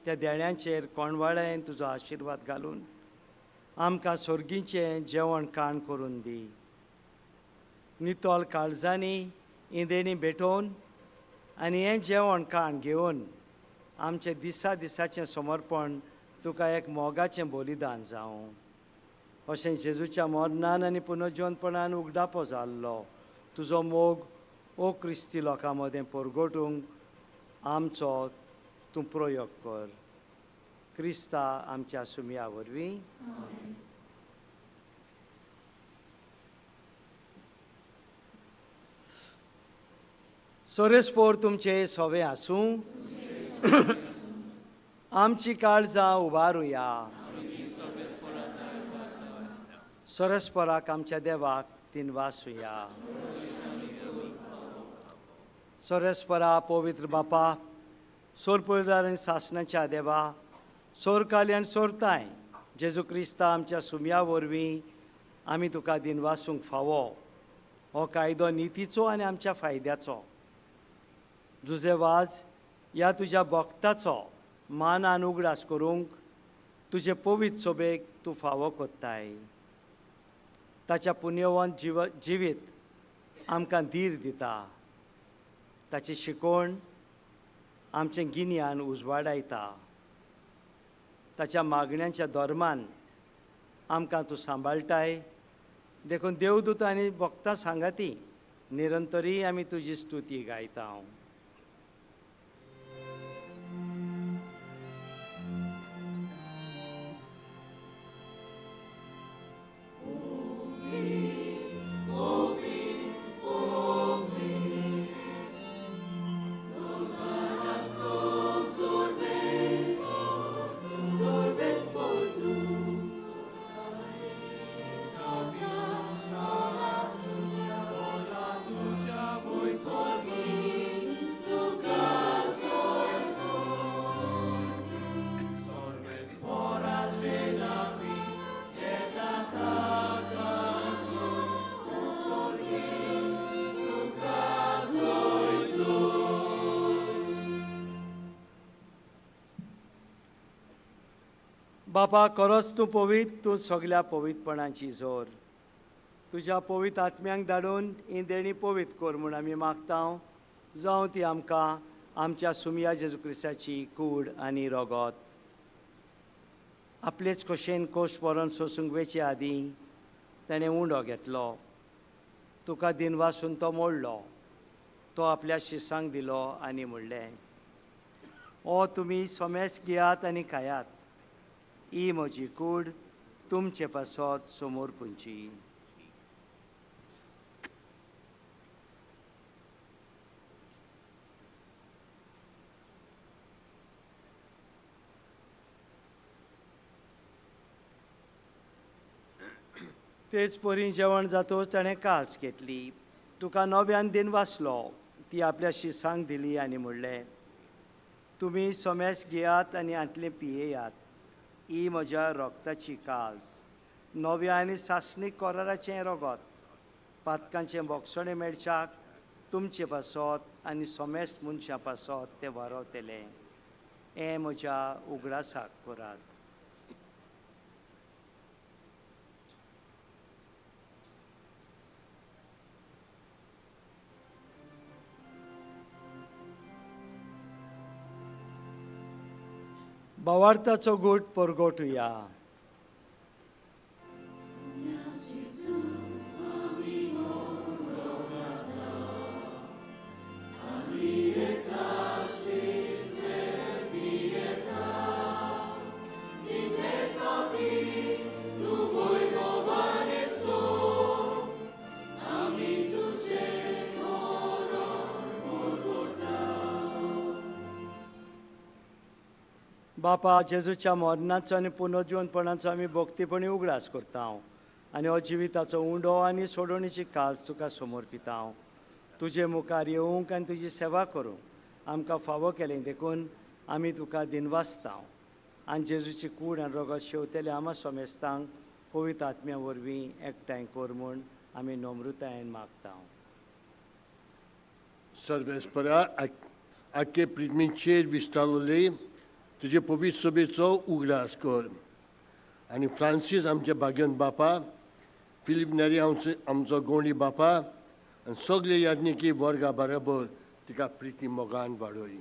त्या देण्यांचेर कोणवाळ्यान तुजो आशिर्वाद घालून आमकां सोर्गीचें जेवण खाण करून दी. नितळ काळजांनी इंदेणी भेटोवन आनी हें जेवण खाण घेवन आमचें दिसा दिसाचें समर्पण तुका एक मोगाचें बलिदान जावं. अशें जेजूच्या मरणान आनी पुनर्जिवनपणान उगडापो जाल्लो तुजो मोग ओ क्रिस्ती लोकां मदें परगटूंक आमचो तूं प्रयोग कर. क्रिस्ता आमच्या सुमया वरवीं. सोरेस्पोर तुमचे सोवे आसूं. आमची काळजां उबारुया. सोरेस्पोराक आमच्या देवाक दिनवासुया. सोरेस्पोरा पवित्र बापा, सोरपुरदार आनी सासणाच्या देवा, सोरकाली आनी सोरताय जेजू क्रिस्ता आमच्या सुमया वरवीं आमी तुका दिनवासूंक फावो. हो कायदो नितीचो आनी आमच्या फायद्याचो. जुझे वाज ह्या तुज्या भक्ताचो मानान उगडास करूंक तुजे पवित्र सोबेक तूं फावो कोत्ताय. ताच्या पुण्यवंत जिवीत आमकां धीर दिता. ताची शिकवण आमचें गिन्यान उजवाडायता. ताच्या मागण्यांच्या धर्मान आमकां तूं सांबाळटाय. देखून देवदूत आनी भक्तां सांगाती निरंतरी आमी तुजी स्तुती गायता. बापा, खरोच तूं पवित्र, तूं सगल्या पवित्रपणाची जोर. तुज्या पवित्र आत्म्यांक धाडून ही देणी पवित्र कर म्हूण आमी मागता. जावं ती आमकां आमच्या सुमया जेजू क्रिस्ताची कूड आनी रगत. आपलेच खोशेन कोश मरण सोसूंक वेचे आदीं ताणें उंडो घेतलो, तुका दिनवासून तो मोडलो, तो आपल्या शिसांक दिलो आनी म्हणलें, ओ तुमी सोमेस घेयात आनी खायात, ही म्हजी कूड तुमचे पासत समोर पुंची. तेच परी जेवण जातोच ताणें कास घेतली, तुका नव्यान दिन वाचलो, ती आपल्या शिसांक दिली आनी म्हणलें, तुमी सोमेस घेयात आनी हांतलें पियेयात, ही म्हज्या रोगताची काज, नव्या आनी सासणीक कोराराचें रोगत, पातकांचें बोगसणें मेळच्याक तुमचे पासत आनी सोमेस्त मनशां पासत तें वारवतलें. हें म्हज्या उगडासाक करात. भावार्थाचो गूट परगटुया. बापा, जेजूच्या मरणाचो आनी पुनर्जिवनपणाचो आमी भक्तीपणी उगडास करता आनी हो जिविताचो उंडो आनी सोडवणीची काज तुका समर्पिता. तुजे मुखार येवंक आनी तुजी सेवा करूंक आमकां फावो केलें देखून आमी तुका दिनवासता. आनी जेजूची कूड आनी रोगत शेवतेले आमा सोमेस्तांक पवित्र आत्म्या वरवीं एकठांय कर म्हूण आमी नम्रतायेन मागता. सर्वेस्परा आख्खे पृथ्वीचेर विस्तारले तुजे पवित्र सभेचो उगडास कर आनी फ्रांसीस आमचे भाग्यन बापा, फिलीप नेरी आमचो गोंडी बापा आनी सगळे याज्ञिकी वर्गा बरोबर तिका प्रिती मोगान वाडय.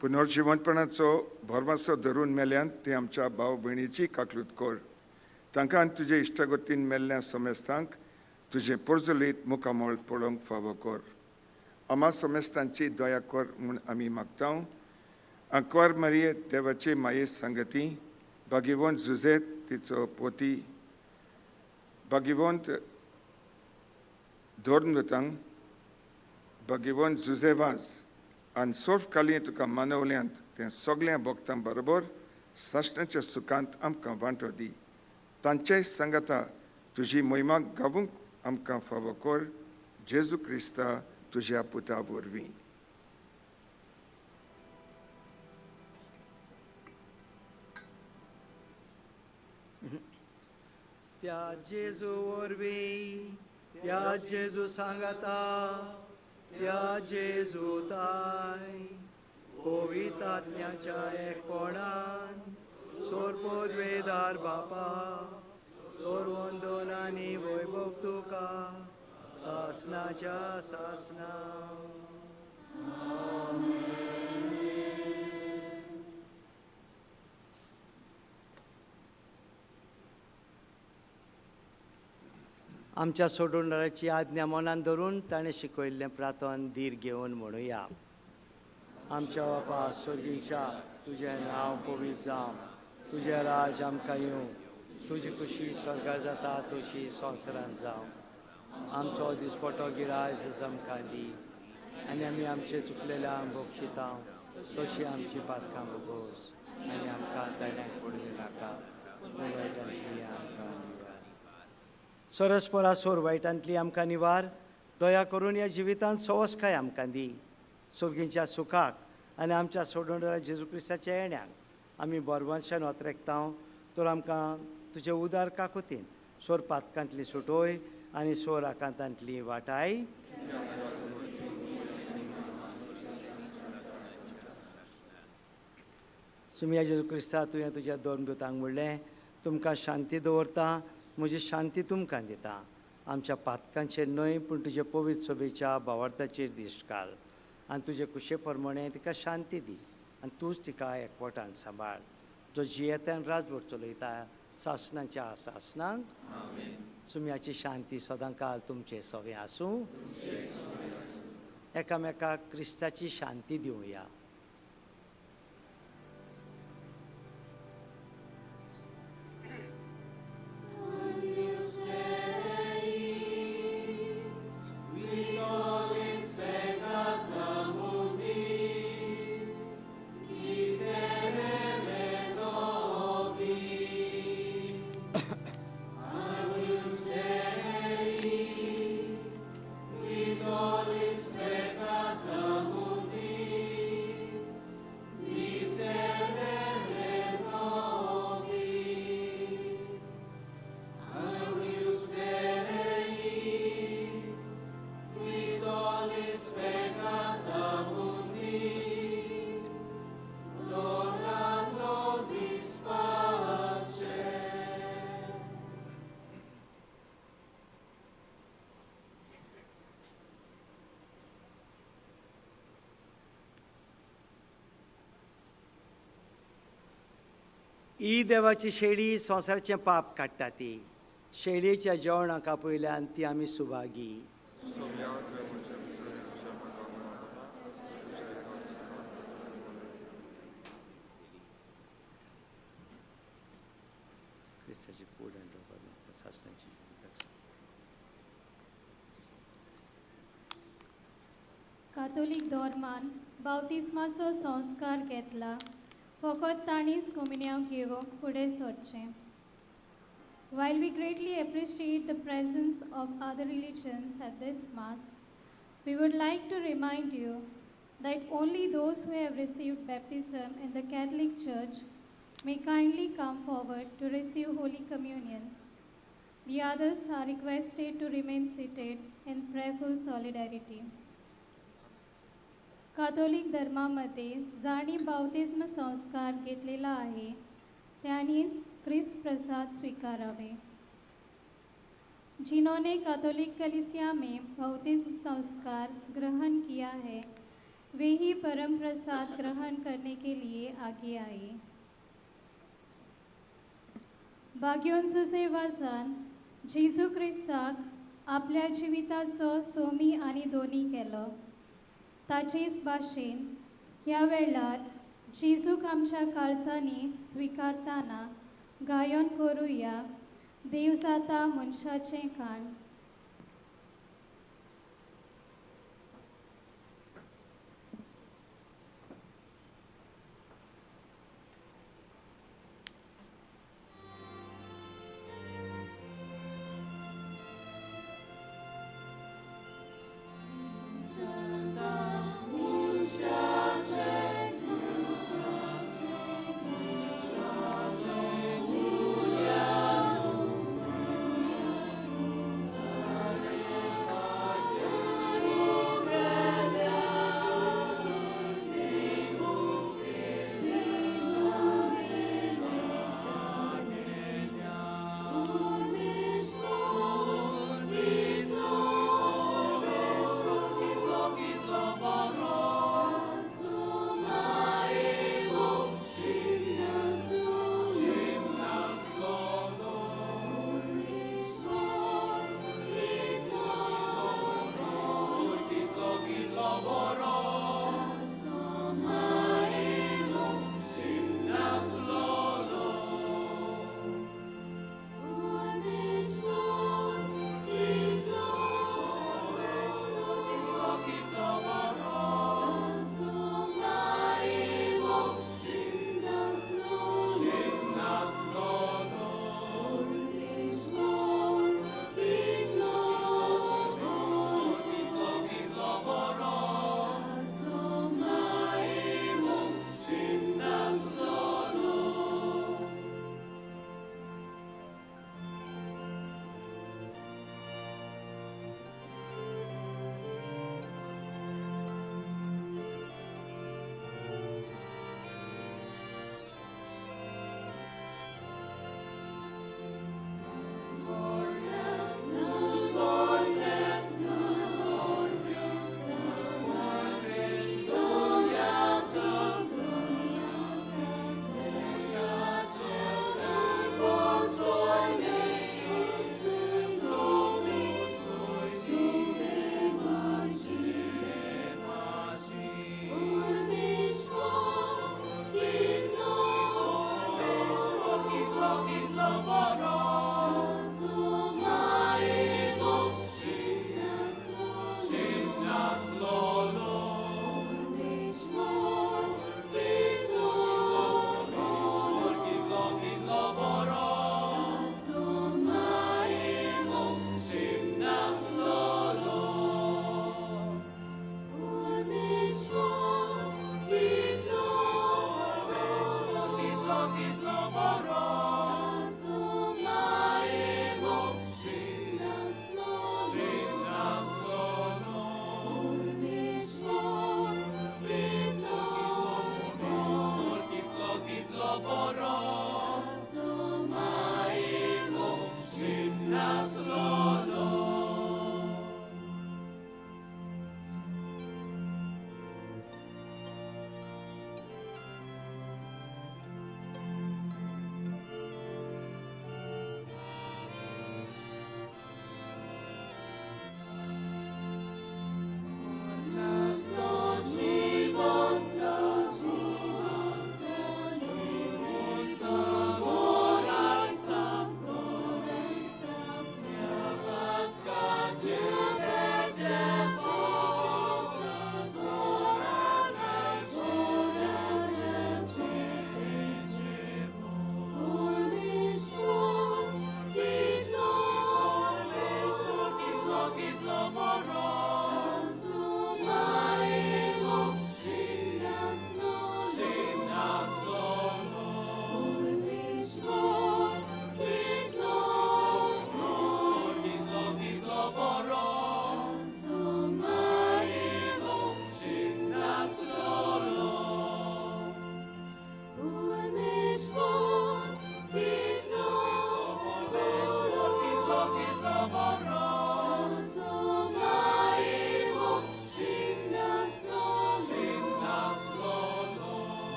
पुनर्जिवंतपणाचो भरमासो धरून मेल्यान ते आमच्या भाव भयणीची काकलूत कर. तांकां तुजे इश्टागतीन मेल्ल्या समेस्तांक तुजें पोरजलीत मुखामळ पळोवंक फावो कर. आमा समेस्तांची दया कर म्हूण आमी मागता. आंकवार मारये देवाचे माये सांगती भाग्यवंत जुझेत तिचो पोती, भाग्यवंत धोर्नतांक, भाग्यवंत जुझे वाज आनी सोर्फ काली तुका मानवल्यांत तें सगळ्या भक्तां बरोबर सासणाच्या सुखांत आमकां वांटो दी. तांचेय सांगाता तुजी मोहिमा गावूंक आमकां फावो कर. जेजू क्रिस्ता तुज्या पुता वरवीं. त्या जेजू वरवीं, त्या जेजू सांगाता, त्या जेजू ताय पवित्र आत्म्याच्या एकपणान सोरपोदवेदार बापा, सोरवंदन आनी वैभव तुका सासनाच्या सासना. आमच्या सोडवणाराची आज्ञा मनान धरून ताणें शिकयल्लें प्रार्थन धीर घेवन म्हणुया. आमच्या बापा स्वर्गीच्या, तुजें नांव पवित्र जावं, तुजें राज आमकां येवं, तुजी खुशी स्वर्गार जाता तशी संवसारांत जावं. आमचो दिसपटो गिरायस आमकां दी आनी आमी आमचे चुकलेल्या बक्षिता तशी आमची पातकां भोगोस आनी आमकां ताण्याक पडूं नाका, पूण वायटांतली आमकां निवार. सरस्परा सोर वायटांतली आमकां निवार. दया करून ह्या जिवितांत सवसकाय आमकां दी. सोर्गीच्या सुखाक आनी आमच्या सोडवणारा जेजू क्रिस्ताच्या येण्याक आमी बरवंशान ओतरेकता. तर आमकां तुजे उदार काकुतीन सोर पातकांतली सुटोय आनी सोर आकांतांतली वाटाय. सुमिया जेजू क्रिस्ता, तुवें तुज्या दोन दुतांक म्हणलें, तुमकां शांती दवरता, म्हजी शांती तुमकां दिता. आमच्या पातकांचेर न्हय पूण तुजे पवित्र सभेच्या भावार्थाचेर दिश्ट घाल आनी तुजे कुशे प्रमाणे तिका शांती दी आनी तूंच तिका एकवटान सांबाळ, जो जियेतान राजवट चलयता सासणाच्या सासणांक. सुम्याची शांती सदांकाल तुमचे सवे आसूं. एकामेकाक क्रिस्ताची शांती दिवया. ही देवाची शेळी संवसाराचें पाप काडटा. ती शेळयेच्या जेवणाक आपयल्यान ती आमी सुभागी. क्रिस्ताची कूड आनी रगत सासणाची. कातोलीक धर्मान बावतिस्माचो संस्कार घेतला फकत तांणीच कोमिन्यांव घेवंक फुडें सरचें. While we greatly appreciate the presence of other religions at this Mass, we would like to remind you that only those who have received baptism in the Catholic Church may kindly come forward to receive Holy Communion. The others are requested to remain seated in prayerful solidarity. Catholic धर्मामध्ये जांणी बावतिज्म संस्कार घेतलेला आहे त्यांनीच क्रिस्त प्रसाद स्वीकारावे. जिन्होंने Catholic कलीसिया में बपतिस्म संस्कार ग्रहण किया है वे ही परम प्रसाद ग्रहण करने के लिए आगे आए. भाग्योन सुसेवासान जेजू क्रिस्ताक आपल्या जिविताचो सोमी आनी दोनी केलो. ताचेच भाशेन ह्या वेळार जेजूक आमच्या काळजांनी स्विकारताना गायन करुया देव जाता मनशाचें काण. Musa.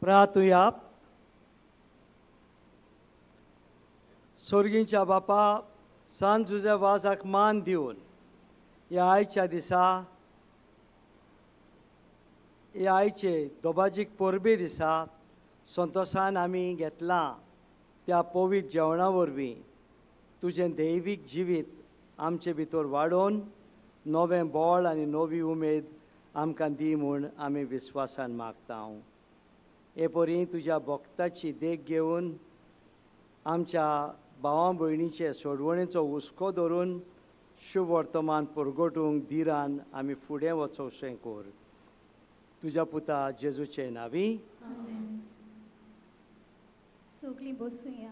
प्रार्थुया. सोर्गींच्या बापा, सांत जुझे वाजाक मान दिवन ह्या आयच्या दिसा, ह्या आयचे दोबाजीक परबे दिसा संतोसान आमी घेतलां त्या पवित्र जेवणा वरवीं तुजें दैवीक जिवीत आमचे भितर वाडोवन नवें बळ आनी नवी उमेद आमकां दी म्हूण आमी विस्वासान मागता. हे परी तुज्या भक्ताची देख घेवन आमच्या भावां भयणीचे सोडवणेचो हुस्को धरून शुभ वर्तमान परगटूंक धिरान आमी फुडें वचोवशें कर. तुज्या पुता जेजूचे नांवी. सगळीं बसुया.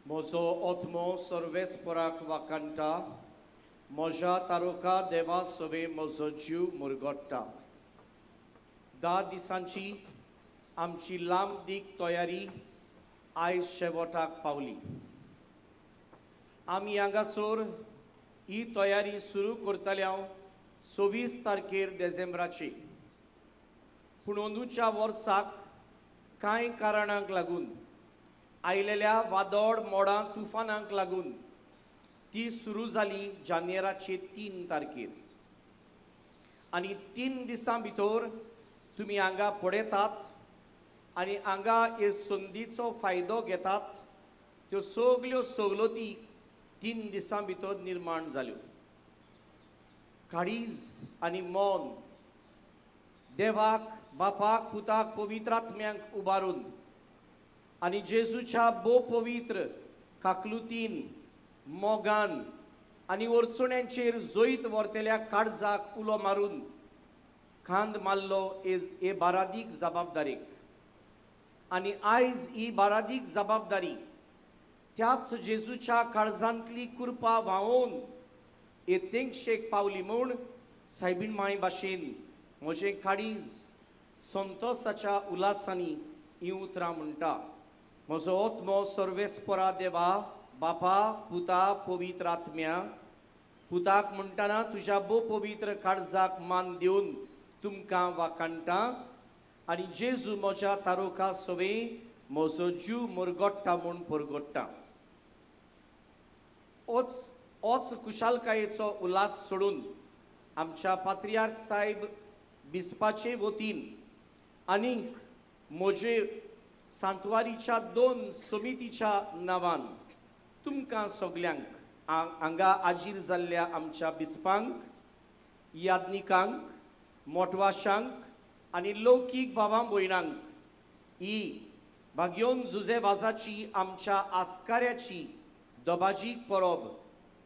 म्हजो आत्मो सर्वेस्पराक वाकांटा, म्हज्या तारुका देवा सवे म्हजो जीव मुरगोट्टा. 10 दिसांची आमची लांब दीक तयारी आयज शेवटाक पावली. आमी हांगासर ही तयारी सुरू करतले हांव 26 तारखेर देसेंब्राची. पूण अंदूच्या वर्साक कांय कारणांक लागून आयलेल्या वादळ मोडां तुफानांक लागून ती सुरू जाली जानेराचे 3 तारखेर. आनी 3 दिसां भितर तुमी हांगा पळयतात आनी हांगा हे संदीचो फायदो घेतात. त्यो सगल्यो सवलती 3 दिसां भितर निर्माण जाल्यो. काळीज आनी मन देवाक, बापाक, पुताक, पवित्र आत्म्यांक उबारून आनी जेजूच्या भोव पवित्र काकलुतीन, मोगान आनी अडचण्यांचेर जैत व्हरतल्या काळजाक उलो मारून खांद मारलो हे बारादीक जबाबदारीक. आनी आयज ही बारादीक जबाबदारी त्याच जेजूच्या काळजांतली कृपा व्हांवोवन हे तेंगशेक पावली म्हूण सायबीण माय भाशेन म्हजें काळीज संतोसाच्या उल्हासांनी हीं उतरां म्हणटा. म्हजो आत्मो सर्वेस्परा देवा, बापा, पुता, पवित्र आत्म्या. पुताक म्हणटना तुज्या भोव पवित्र काळजाक मान दिवन तुमकां वाकांटा आनी जेजू म्हज्या तारुका सवे म्हजो जीव मुरगोट्टा म्हूण परगोट्टा. ओच खुशालकायेचो उल्हास सोडून आमच्या पात्रियार्क साहेब बिस्पाचे वतीन आनीक म्हजे सांतवारीच्या 2 समितीच्या नांवान तुमकां सगल्यांक हांगा आजीर जाल्ल्या आमच्या बिस्पांक, याज्ञिकांक, मोटवाशांक आनी लौकीक भावां भयणांक ही भाग्योन जुझे वाजाची आमच्या आस्काऱ्याची दबाजीक परब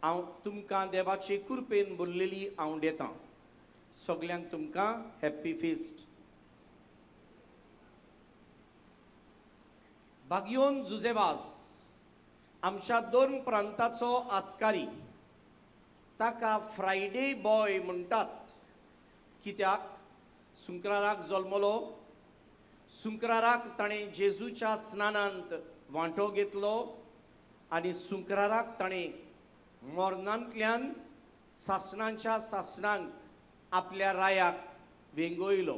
हांव तुमकां देवाचे कृपेन भरलेली हांव दितां. सगल्यांक तुमकां हॅप्पी फिस्ट. भाग्योन जुझे वाज आमच्या 2 प्रांताचो आस्कारी, ताका फ्रायडे बॉय म्हणटात. कित्याक? सुंक्राराक जल्मलो, सुंक्राराक ताणें जेजूच्या स्नानांत वांटो घेतलो आनी सुंक्राराक ताणें मरणांतल्यान सासणांच्या सासणांक आपल्या रायाक वेंगयलो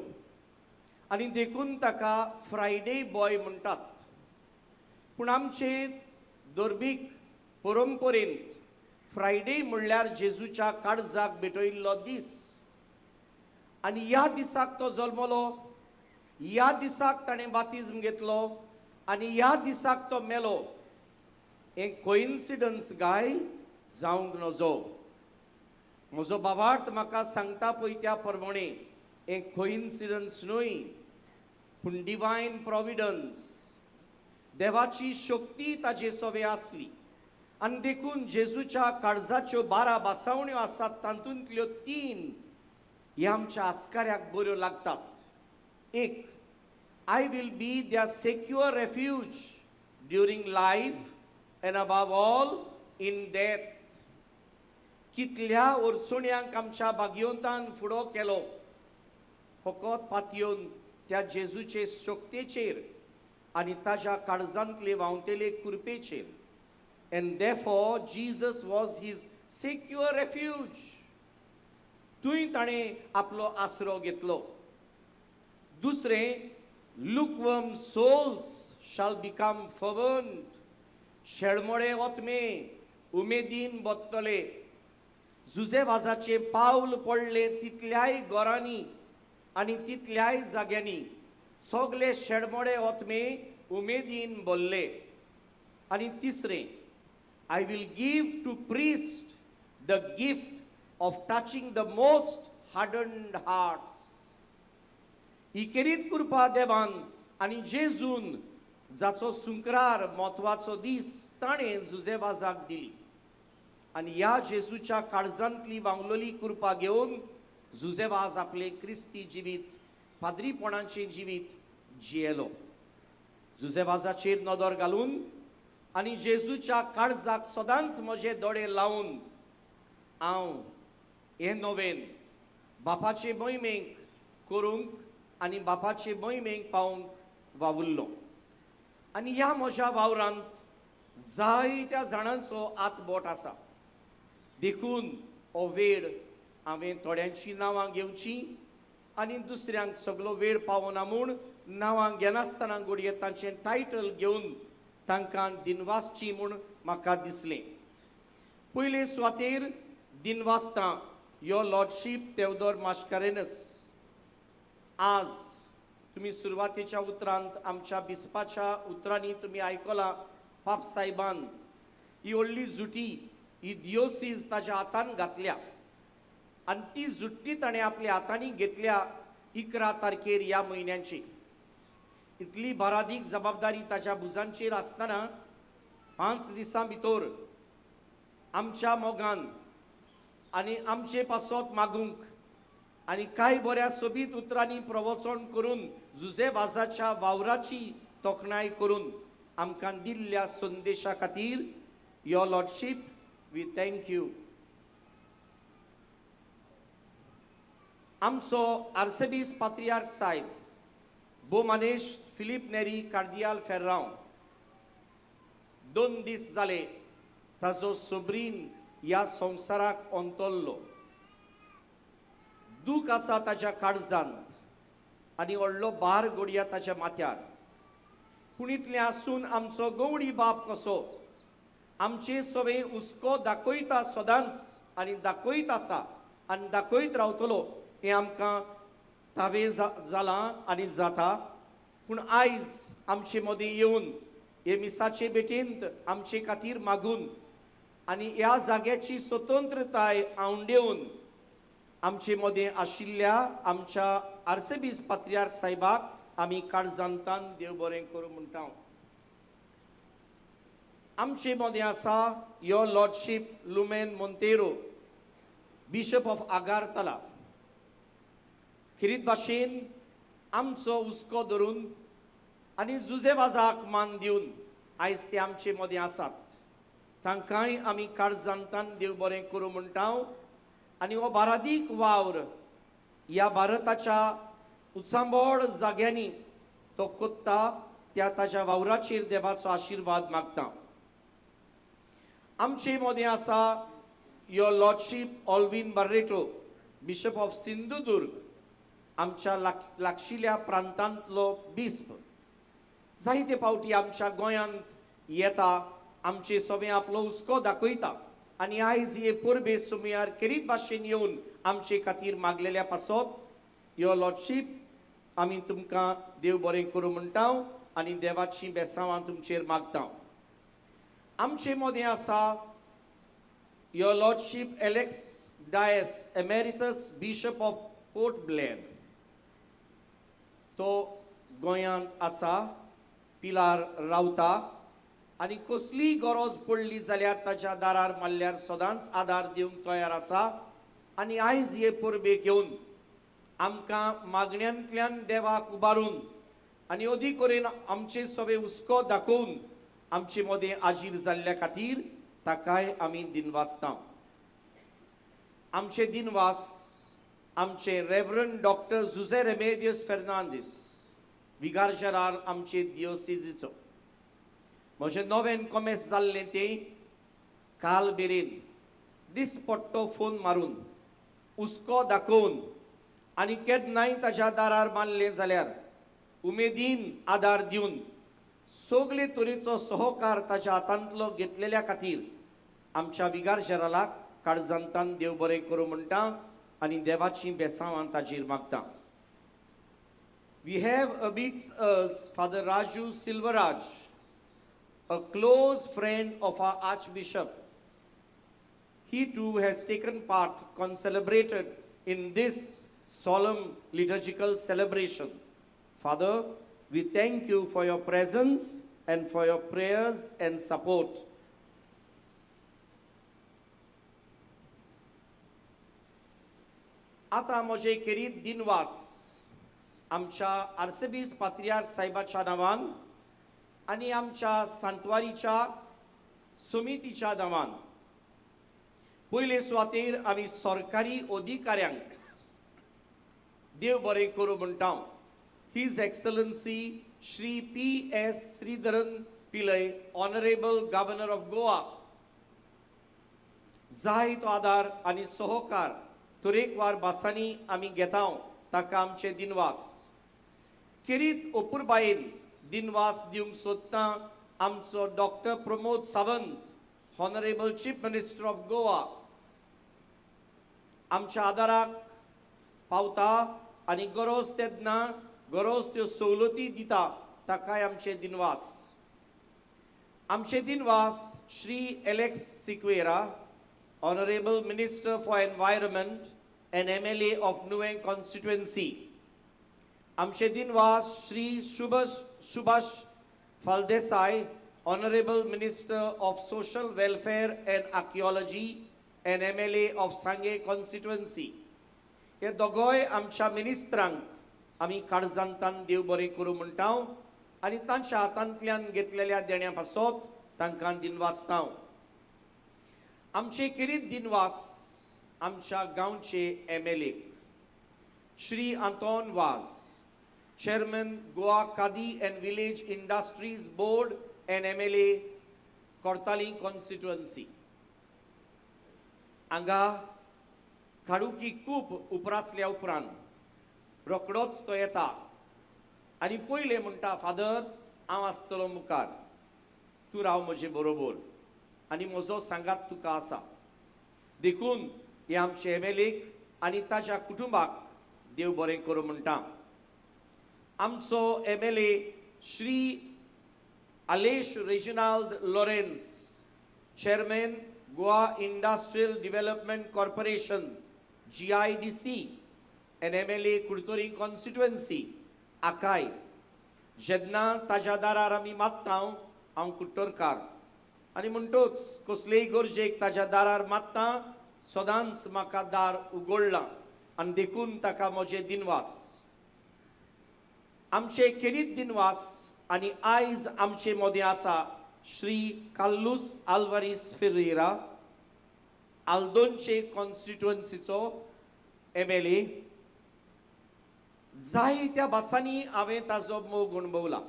आनी देखून ताका फ्रायडे बॉय म्हणटात. पूण आमचे धर्मीक परंपरेंत फ्रायडे म्हणल्यार जेजूच्या काळजाक भेटयल्लो दीस आनी ह्या दिसाक तो जल्मलो, ह्या दिसाक ताणें बातिज्म घेतलो आनी ह्या दिसाक तो मेलो. हें कोइन्सिडन्स गाय जावंक नजो. म्हजो बाबार्थ म्हाका सांगता पळय त्या प्रमाणे हें कोइन्सिडन्स न्हय पूण डिवायन प्रोविडन्स, देवाची शक्ती ताजे सवे आसली आनी देखून जेजूच्या काळजाच्यो 12 बासावण्यो आसात तातूंतल्यो 3 ह्या आमच्या आस्काऱ्याक बऱ्यो लागतात. 1, I will be their secure refuge during life and above all in death. कितल्या अडचण्यांक आमच्या भाग्यवंतान फुडो केलो फकत पातयेवन त्या जेजूचे शक्तेचेर आनी ताज्या काळजांतले व्हांवतेले कृपेचेर. And therefore Jesus was his secure refuge. थंय ताणें आपलो आसरो घेतलो. दुसरें, lukewarm souls shall become fervent. शेळमोडे ओतमे उमेदीन बत्तले. जुजे वाजाचें पावल पडलें तितल्याय घरांनी आनी तितल्याय जाग्यांनी सगले शेडमोडे ओतमे उमेदीन बोल्ले. आनी तिसरें, I will give to priest the gift of touching the most hardened hearts. ही केरीत कृपा देवान आनी जेजून जाचो सुंकरार म्हत्वाचो दीस ताणें जुजे वाजाक दिली. आनी ह्या जेजूच्या काळजांतली वांगलोली कृपा घेवन जुजे वाज आपलें क्रिस्ती जिवीत, पाद्रीपणाचें जिवीत जियेलो. जुजे वाजाचेर नदर घालून आनी जेजूच्या काळजाक सदांच म्हजे दोळे लावन हांव हें नवेन बापाचे मोहिमेक करूंक आनी बापाचे मोहिमेक पावूंक वावुरलो. आनी ह्या म्हज्या वावरांत जायत्या जाणांचो आतबोट आसा. देखून हो वेळ हांवें थोड्यांचीं नांवां घेवचीं आनी दुसऱ्यांक सगलो वेळ पावना म्हूण नांवां घेनासतना घडये तांचें टायटल घेवन तांकां दिनवासची म्हूण म्हाका दिसलें. पयले सुवातेर दिनवासता your lordship Theodore Mascarenhas. आज तुमी सुरवातेच्या उतरांत आमच्या बिस्पाच्या उतरांनी तुमी आयकलां, पाप साहेबान ही व्हडली जुटी, ही दियोसीज ताज्या हातान घातल्या आनी ती जुट्टी ताणें आपल्या हातांनी घेतल्या 11 तारखेर ह्या म्हयन्याची. इतली बारादीक जबाबदारी ताज्या भुजांचेर आसतना 5 दिसां भितर आमच्या मोगान आनी आमचे पासत मागूंक आनी कांय बऱ्या सोबीत उतरांनी प्रवचन करून जुजे वाजाच्या वावराची तोखणाय करून आमकां दिल्ल्या संदेशा खातीर your lordship we thank you. आमचो आर्सेबीस पात्रियार्क साहेब बोमानेश फिलीप नेरी कार्दियाल फेर्रांव 2 दीस जाले ताजो सोबरीन ह्या संवसाराक अंतरलो. दूख आसा ताज्या काळजांत आनी व्हडलो भार गोडया ताज्या माथ्यार. पूण इतलें आसून आमचो गवळी बाप कसो आमचे सवे हुस्को दाखयता सदांच आनी दाखयत आसा आनी दाखयत रावतलो हें आमकां तावें जालां आनी जाता. पूण आयज आमचे मदीं येवन हे मिसाचे भेटेंत आमचे खातीर मागून आनी ह्या जाग्याची स्वतंत्रताय आंवडेवन आमचे मदीं आशिल्ल्या आमच्या आर्सेबीस पात्रियार्क साहेबाक आमी काळजांतान देव बरें करूं म्हणटा. आमचे मदीं आसा your lordship Lumen Monteiro, bishop of Agartala. खेरीत भाशेन आमचो हुस्को धरून आनी जुजे वाजाक मान दिवन आयज ते आमचे मदीं आसात. तांकांय आमी काळजांतान देव बरें करूं म्हणटा. आनी हो बारादीक वावर ह्या भारताच्या उचांबळ जाग्यांनी तो कोत्ता त्या ताज्या वावराचेर देवाचो आशिर्वाद मागता. आमचे मदीं आसा your lordship Alvin Barreto, bishop of Sindhudurg, आमच्या लागशिल्या प्रांतांतलो बिस्प. जायते फावटी आमच्या गोंयांत येता, आमचे सगळें आपलो हुस्को दाखयता आनी आयज हे परबे सुमयार खेरीत भाशेन येवन आमचे खातीर मागलेल्या पासत your lordship आमी तुमकां देव बरें करूं म्हणटा आनी देवाचीं बेसांवां तुमचेर मागता. आमचे मदीं आसा your lordship Alex Dias, emeritus bishop of Port Blair. तो गोंयांत आसा, पिलार रावता आनी कसलीय गरज पडली जाल्यार ताच्या दारार मारल्यार सदांच आदार दिवंक तयार आसा. आनी आयज हे परबेक येवन आमकां मागण्यांतल्यान देवाक उबारून आनी अदीक करून आमचे सगळे हुस्को दाखोवन आमचे मदें आजीर जाल्ल्या खातीर ताकाय आमी दिनवासता. आमचे दिनवास आमचे reverend doctor Jose Remedios Fernandes, vicar general आमचे दियोसिजीचो. म्हजें नवें कॉमेस जाल्लें तें काल मेरेन दिसपट्टो फोन मारून हुस्को दाखोवन आनी केन्नाय ताच्या दारार मारलें जाल्यार उमेदीन आदार दिवन सगळे तरेचो सहकार ताच्या हातांतलो घेतलेल्या खातीर आमच्या विगार जेरालाक काळजांतान देव बरें करूं म्हणटा आनी देवाचीं बेसांवां ताचेर मागता. We have amidst us Father Raju Silvaraj, a close friend of our Archbishop. He too has taken part, concelebrated in this solemn liturgical celebration. Father, we thank you for your presence and for your prayers and support. आतां म्हजे खेरीत दिनवास आमच्या आर्सेबीस पात्रियार्क साहेबाच्या नांवान आनी आमच्या सांतवारीच्या समितीच्या नांवान. पयले सुवातेर आमी सरकारी अधिकाऱ्यांक देव बरें करूं म्हणटा. His Excellency Shri P S. Sreedharan Pillai, Honourable Governor of Goa, जाय तो आदार आनी सहकार तरेकवार भासांनी आमी घेता, ताका आमचे दिनवास. खेरीत अपुरबायेन दिनवास दिवंक सोदता आमचो Doctor Pramod Sawant, Honourable Chief Minister of Goa, आमच्या आदाराक पावता आनी गरज तेन्ना गरज त्यो सवलती दिता, ताकाय आमचे दिनवास. आमचे दिनवास Shri Alex Sequeira, Honourable Minister for Environment and MLA of Nuvem constituency. आमचे दिनवास Shri Subhash Phaldesai, Honourable Minister of Social Welfare and Archaeology and MLA of Sanguem constituency. हे दोगोय आमच्या मिनिस्त्रांक आमी काळजांतान देव बरें करूं म्हणटा आनी तांच्या हातांतल्यान घेतलेल्या देण्या पासत तांकां दिनवासता. आमचे खेरीत दिनवास आमच्या गांवचे MLA Shri Anton Vaz, Chairman Goa Khadi and Village Industries Board and MLA Cortalim constituency. हांगा काडुकी खूब उपरासल्या उपरांत रोकडोच तो येता आनी पयलें म्हणटा, फादर हांव आसतलो मुखार, तूं राव म्हजे बरोबर आनी म्हजो सांगात तुका आसा. देखून हे आमचे MLA आनी ताच्या कुटुंबाक देव बरें करूं म्हणटा. आमचो MLA Shri Aleixo Reginald Lawrence, Chairman Goa Industrial Development Corporation GIDC and MLA Curtorim constituency, आकाय जेन्ना ताज्या दारार आमी मागता हांव कुट्टोरकार आनी म्हणटोच कसलेय गरजेक ताज्या दारार मागता सदांच म्हाका दार उगडलां आनी देखून ताका म्हजे दिनवास. आमचे खेरीत दिनवास आनी आयज आमचे मदें आसा श्री कार्लूस आल्वारीस फेरेरा, आल्दोनचे कॉन्स्टिट्युएन्सीचो MLA. जायत्या भासांनी हांवें ताजो मोग अणभवला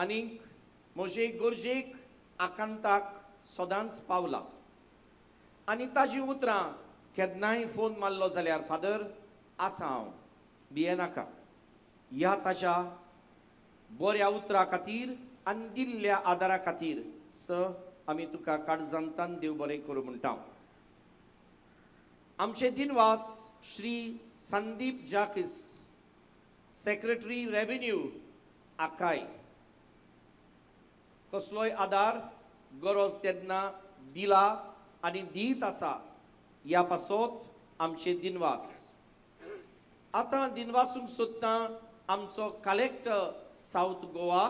आनीक म्हजे गरजेक आकांताक सदांच पावला आनी ताजी उतरां केन्नाय फोन मारलो जाल्यार फादर आसा हांव, भियेनाका, ह्या ताज्या बऱ्या उतरां खातीर आनी दिल्ल्या आदारा खातीर सर आमी तुका काळजांतान देव बरें करूं म्हणटा. आमचे दिनवास श्री संदीप जाकीस, सेक्रेटरी रेवेन्यू आकाय, कसलोय आदार गरज तेन्ना दिला आनी दीत आसा, ह्या पासत आमचे दिनवास. आतां दिनवासूंक सोदता आमचो कलेक्टर सावथ गोवा,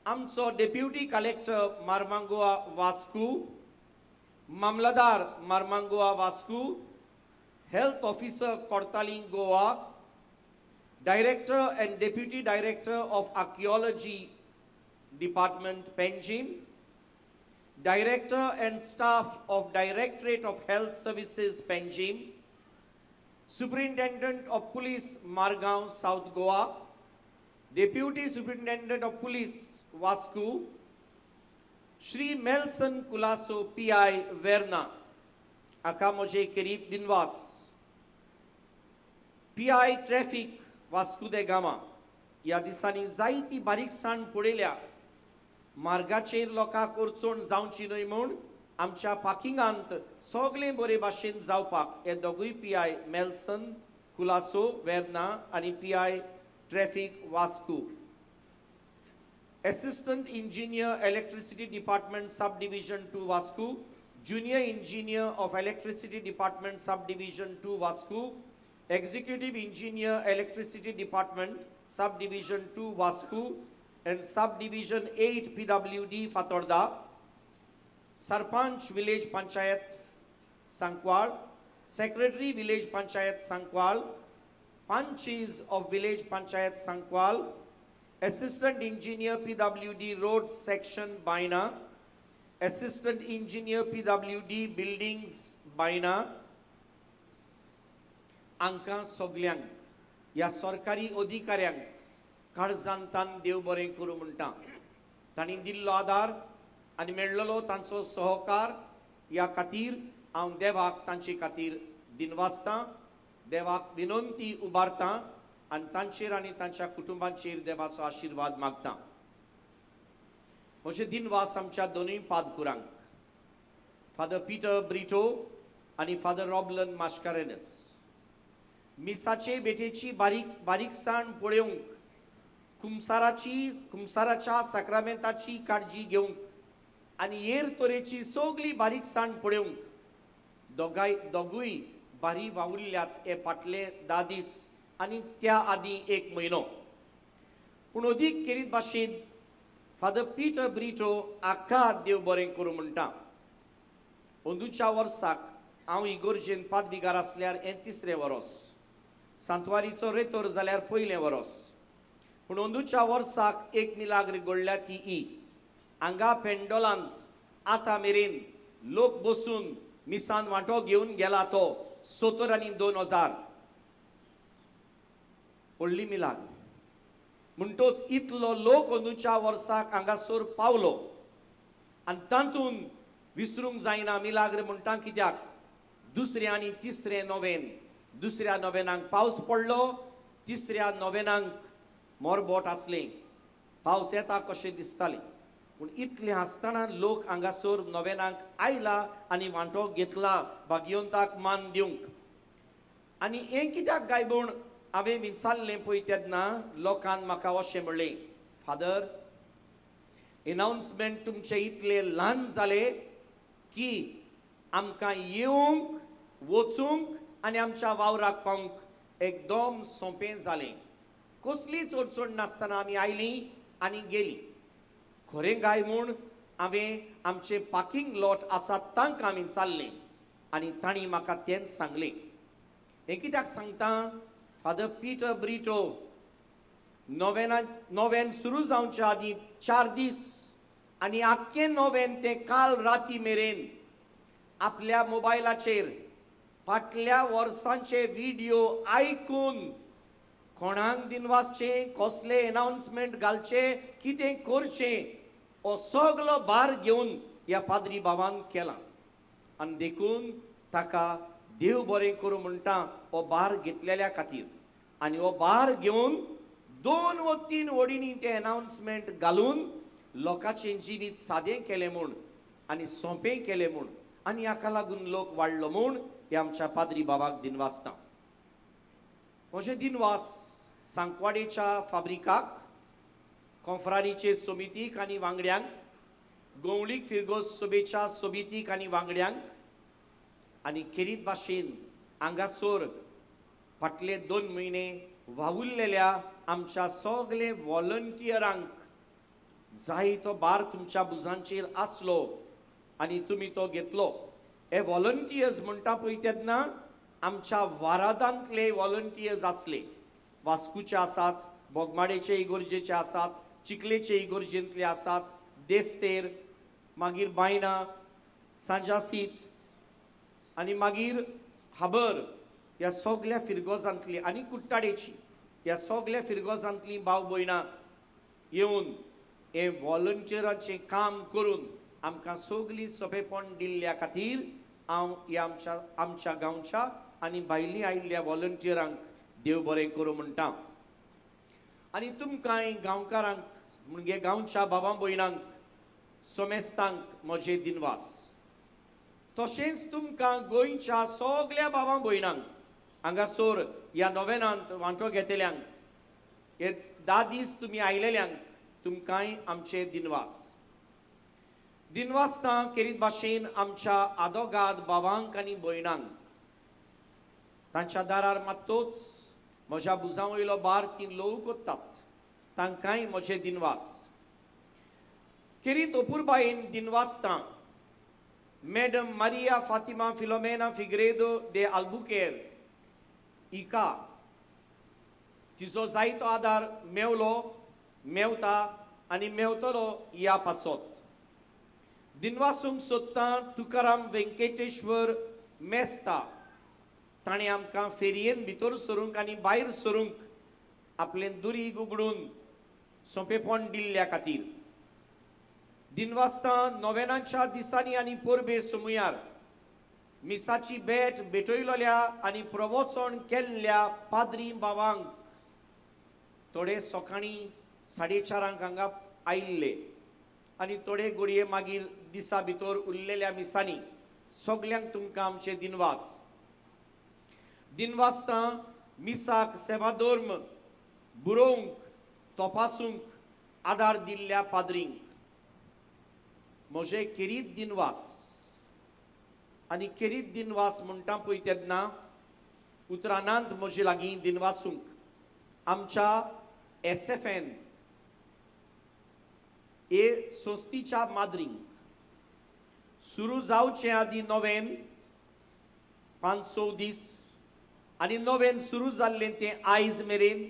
आमचो deputy collector Mormugao Vasco, mamlatdar Marmagoa Vasco, health officer Cortalim Goa, director and deputy director of archaeology department Panjim, director and staff of Directorate of Health Services Panjim, Superintendent of Police Margao South Goa, Deputy Superintendent of Police Vasco, Shri Melson Colaco PI Verna हाका म्हजे खेरीत दिनवास. PI traffic Vasco de Gama ह्या दिसांनी जायती बारीकसाण पळयल्या. मार्गाचेर लोकांक अडचण जावची न्हय म्हूण आमच्या पार्किंगांत सगळें बरे भाशेन जावपाक हे दोगूय PI Melson Colaco Verna आनी PI traffic Vasco. Assistant engineer electricity department sub division 2 Vasco, junior engineer of electricity department sub division 2 Vasco, executive engineer electricity department sub division 2 Vasco and sub division 8 PWD Fatorda, sarpanch village panchayat Sancoale, secretary village panchayat Sancoale, panchis of village panchayat Sancoale, assistant engineer PWD road section Baina, assistant engineer PWD buildings Baina. हांकां सगल्यांक ह्या सरकारी अधिकाऱ्यांक काळजांतान देव बरें करूं म्हणटा. तांणी दिल्लो आदार आनी मेळ्ळलो तांचो सहकार ह्या खातीर हांव देवाक तांचे खातीर दिनवासतां, देवाक विनंती उबारतां आनी तांचेर आनी तांच्या कुटुंबांचेर देवाचो आशिर्वाद मागता. म्हजे दिनवास आमच्या दोनूय पादकुरांक, फादर पिटर ब्रिटो आनी फादर रॉबलन मास्कारेनस. मिसाचे भेटेची बारीक बारीकसाण पळोवंक, कुमसाराच्या साक्रामेंताची काळजी घेवंक आनी हेर तरेची सगळी बारीकसाण पळोवंक दोगूय बारी वावुरल्यात हे फाटले 10 दीस आनी त्या आदीं 1 म्हयनो. पूण अदीक खेरीत भाशेन फादर पिटर ब्रिटो हाका देव बरें करूं म्हणटा. अंदूच्या वर्साक हांव इगोर्जेन पादविगार आसल्यार हें 3रें वरोस, सांतवारीचो रेतोर जाल्यार 1लें वरोस. पूण अंदूच्या वर्साक एक मिलाग्र घडल्या ती ई हांगा पेंडोलांत आतां मेरेन लोक बसून मिसान वांटो घेवन गेला तो 70 आनी 2000 व्हडली मिलाग्र. म्हणटोच इतलो लोक अंदूच्या वर्साक हांगासर पावलो आनी तातूंत विसरूंक जायना मिलाग्र म्हणटा कित्याक 2रे आनी 3रे नोवेन, 2ऱ्या नोवेनाक पावस पडलो, 3ऱ्या नोवेनाक मोरबोट आसलें, पावस येता कशें दिसतालें. पूण इतलें आसतना लोक हांगासर नोवेनाक आयला आनी वांटो घेतला भाग्यवंताक मान दिवंक. आनी हें कित्याक काय म्हूण हांवें विचारलें पळय तेन्ना लोकान म्हाका अशें म्हणलें, फादर एनावन्समेंट तुमचे इतले ल्हान जाले की आमकां येवंक वचूंक आनी आमच्या वावराक पावंक एकदम सोंपें जालें. कसलीच अडचण नासतना आमी आयलीं आनी गेलीं. खरें काय म्हूण हांवें आमचें पार्किंग लॉट आसा तांकां आमी चाललें आनी तांणी म्हाका तेंच सांगलें. हें कित्याक सांगता, फादर पिटर ब्रिटो नोवेन सुरू जावच्या आदीं 4 दीस आनी आख्खें नोवेन तें काल राती मेरेन आपल्या मोबायलाचेर फाटल्या वर्सांचे व्हिडियो आयकून कोणाक दिनवासचें, कसले एनावन्समेंट घालचें, कितें करचें हो सगलो भार घेवन ह्या पाद्री बाबान केला. आनी देखून ताका देव बरें करूं म्हणटा हो भार घेतलेल्या खातीर. आनी हो भार घेवन 2 वा 3 वडींनी तें एनावन्समेंट घालून लोकांचें जिवीत सादें केलें म्हूण आनी सोंपें केलें म्हूण आनी हाका लागून लोक वाडलो म्हूण हे आमच्या पाद्री बाबाक दिनवासता. म्हजें दिनवास सांकवाडेच्या फाब्रिकाक, कोंफ्रारीचे समितीक आनी वांगड्यांक, गोवळीक फिरगोज सभेच्या समितीक आनी वांगड्यांक आनी खेरीत भाशेन हांगासर फाटले 2 म्हयने वावुरलेल्या आमच्या सगळे वॉलंटियरांक. जाय तो भार तुमच्या भुजांचेर आसलो आनी तुमी तो घेतलो. हे वॉलंटियर्स म्हणटा पळय तेन्ना आमच्या वारादांतले वॉलंटियर्स आसले, वास्कोचे आसात, बोगमाडेचे इगोर्जेचे आसात, चिखलेचे इगोर्जेंतले आसात, देस्तेर, मागीर बायणा, सांजासीत आनी मागीर हाबर ह्या सगल्या फिरगोजांतली आनी कुट्टाडेची ह्या सगल्या फिरगोजांतली भाव भयणां येवन हें वॉलंटियराचें काम करून आमकां सगळीं सोंपेपण दिल्ल्या खातीर हांव ह्या आमच्या गांवच्या आनी भायलीं आयिल्ल्या वॉलंटियरांक देव बरें करूं म्हणटा. आनी तुमकांय गांवकारांक म्हणजे गांवच्या बाबा भयणांक सोमेस्तांक म्हजे दिनवास. तशेंच तुमकां गोंयच्या सगल्या बाबा भयणांक हांगासर ह्या नोवेनांत वांटो घेतल्यांक हे 10 दीस तुमी आयलेल्यांक तुमकांय आमचे दिनवास. दिनवासता केरीत भाशेन आमच्या आदोगाद बाबांक आनी भयणांक तांच्या दारार मात्तोच म्हज्या भुजां वयलो बार ती ल्हव कोत्तात तांकांय म्हजे दिनवास. केरीत अपुरबायेन दिनवासता madam Maria Fatima Filomena Figueiredo de Albuquerque इका तिचो जायतो आदार मेवलो मेवता आनी मेवतलो ह्या पासत. दिनवासूंक सोदता तुकाराम वेंकटेश्वर मेस्ता ताणें आमकां फेरयेन भितर सरूंक आनी भायर सरूंक आपलें दुरीग उगडून सोंपेपण दिल्ल्या खातीर. दिनवासता नोवेनाच्या दिसांनी आनी परबे सुमुयार मिसाची भेट भेटयलोल्या आनी प्रवचन केल्ल्या पाद्री बाबांक थोडे सकाळीं 4:30 हांगा आयिल्ले आनी थोडे घडये मागीर दिसा भितर उरलेल्या मिसांनी सगल्यांक तुमकां आमचे दिनवास. दिनवासता मिसाक सेवाधर्म बरोवंक तपासूंक आदार दिल्ल्या पाद्रींक म्हजे केरीत दिनवास. आनी केरीत दिनवास म्हणटा पळय तेन्ना उतरानांत म्हजे लागीं दिनवासूंक आमच्या SFN हे संस्थेच्या माद्रींक सुरू जावचे आदीं नोवेन 5-6 दीस आनी नोवेन सुरू जाल्लें तें आयज मेरेन